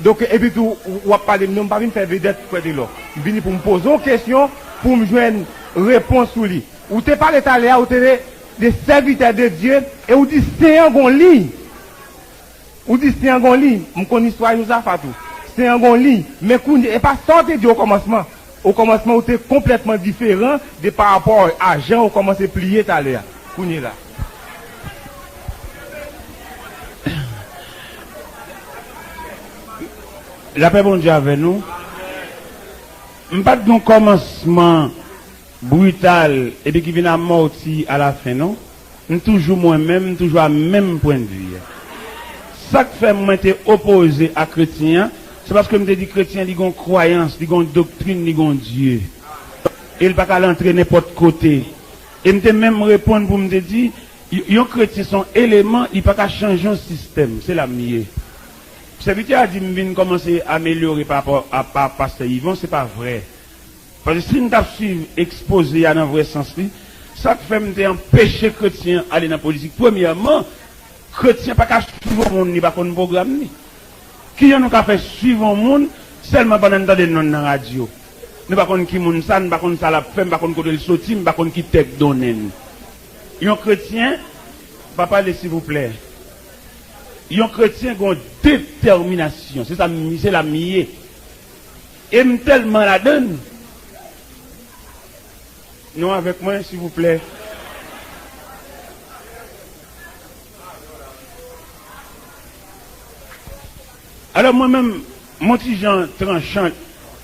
Donk, epi tou, w, w ap pale m non, m pa vin fè vedèt Frè Telò. M vini pou m poze w kesyon, pou m jwenn repons sou li. Ou te pale talè a, ou te de, de sèvitè de Dye, e ou di sen an gon liy. Ou di sen an gon liy, m konn istwa Jozafa tou. Sen an gon liy, men kounye, e pa sa w te di okòmansman. Okòmansman, ou te konplètman diferan de pa rapò a jan ou kòmanse pliye talè a. Kounye la. Lapè Bondye avè nou. M pa t gen yon kòmansman brital epi ki vin amòti alafen, non. M toujou mwen menm, m toujou a menm pwennvi a. Sa k fè mwen te opoze a kretyen an, se paske m te di kretyen an, li gon kwayans, li gon doktrin, li gon Dye. E l pa ka al antre nenpòt kote. E m te menm reponn pou m te di, y-, yon kretyen se yon eleman, li pa ka chanje yon sistèm. Se la m ye. Sèvitè a di m vin kòmanse amelyore pa rapò a, pa pastè Yvon, se pa vrè. Paske si n t ap swiv ekspoze a nan vrè sans li, sa k fè m te anpeche kretyen an ale nan politik, premyèman, kretyen pa ka swiv yon moun li pa konn pwogram li. Kijan nou ka fè swiv yon moun sèlman pandan n tande non l nan radyo? Nou pa konn ki moun sa, nou pa konn sa l ap fè, m pa konn kote l soti, m pa konn ki tè k donnen l. Yon kretyen, pa pale silvouplè. Yon kretyen gen yon detèminasyon, se sa m, se la m ye. E m tèlman ladann. Nou avèk mwen, silvouplè? Alò, mwen menm, m on ti jan tranchan.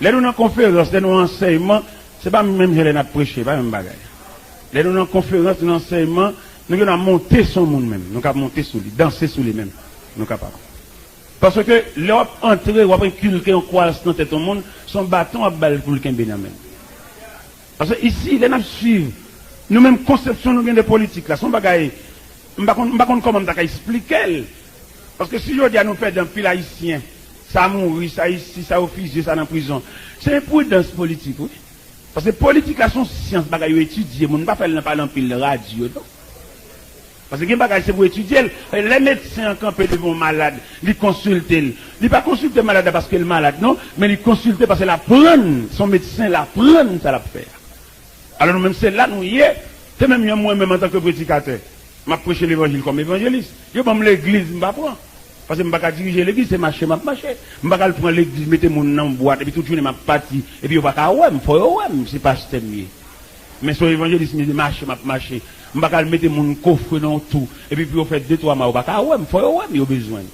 Lè nou nan konferans, lè nou ansèyman, se pa menm jan lè n ap preche, pa menm bagay. Lè nou nan konferans, nou nan ansèyman, nou gen dwa monte sou moun menm. Nou ka monte sou li, danse sou li menm. Nou kapab. Paske lè w ap antre, w ap enkilke yon kwayans nan tèt yon moun, se yon baton w ap ba l pou l kenbe nan men l. Paske isi, lè n ap swiv, nou menm konsepsyon nou gen de politik la, se yon bagay, m pa konn, m pa konn kòman m ta ka eksplike l. Paske si jodi a nou pèdi anpil Ayisyen, sa mouri, sa isi, sa yo fizye, sa nan prizon, se enpridans politik, wi. Paske politik la se yon syans, bagay yo etidye, moun pa fè l nan pale anpil radyo, non. Paske gen bagay se pou etidye l. Lè medsen an kanpe devan yon malad, li konsilte l. Li pa konsilte malad la paske l malad, non, men li konsilte paske l aprann, se yon medsen, l aprann sa l ap fè a. Alò nou menm se la nou ye, se menm jan mwen menm antanke predikatè, m ap preche levanjil kòm evanjelis. Yo ban m legliz, m pa pran. Paske m pa ka dirije legliz, se mache m ap mache. M pa ka al pran legliz, mete moun nan yon bwat, epi tout jounen m ap pati, epi yo pa ka wè m, fò yo wè m, se pastè m ye. Men se yon evanjelis, m mache m ap mache. M pa ka al mete moun kofre nan yon tou, epi pou yo fè de twa mwa, yo pa ka wè m, fò yo wè m, yo bezwen m.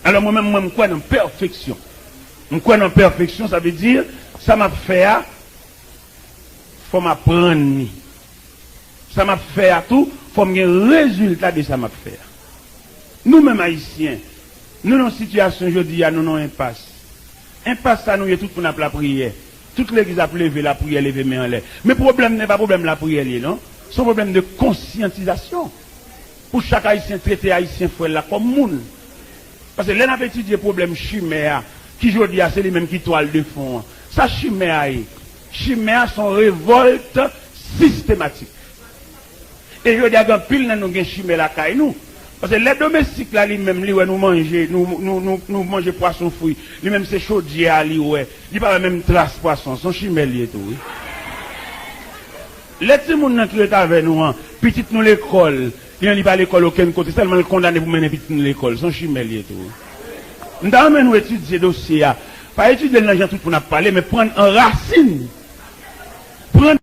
Alò mwen menm, mwen, m kwè nan pèfeksyon. M kwè nan pèfeksyon, sa vle di, sa m ap fè a, fò m aprann li. Sa m ap fè a tou, fò m gen rezilta de sa m ap fè a. Nou menm Ayisyen, nou nan yon sitiyasyon jodi a, nou nan yon enpas. Enpas sa nou ye, tout moun ap lapriyè. Tout legliz ap leve, lapriyè, leve men anlè. Men pwoblèm nan, e pa pwoblèm lapriyè l ye, non. Se yon pwoblèm de konsyantizasyon. Pou chak Ayisyen trete Ayisyen frè l la kòm moun. Paske lè n ap etidye pwoblèm chimè a, ki jodi a se li menm ki twal de fon an, sa chimè a ye? Chimè a se yon revòlt sistematik. E jodi a, gen anpil nan nou gen chimè lakay nou. Paske lè domestik la, li menm, li wè nou manje, nou, nou, nou, nou manje pwason fri, li menm se chodyè a li wè, li pa wè menm tras pwason, se yon chimè li ye tou, wi. Lè timoun nan ki ret avè nou an, pitit nou lekòl, li menm li pa lekòl okenn kote, sèlman l kondane pou mennen pitit nou lekòl, se yon chimè li ye tou, wi. M ta renmen nou etidye dosye a. Pa etidye l nan jan tout moun ap pale, men pran l an rasin. Pran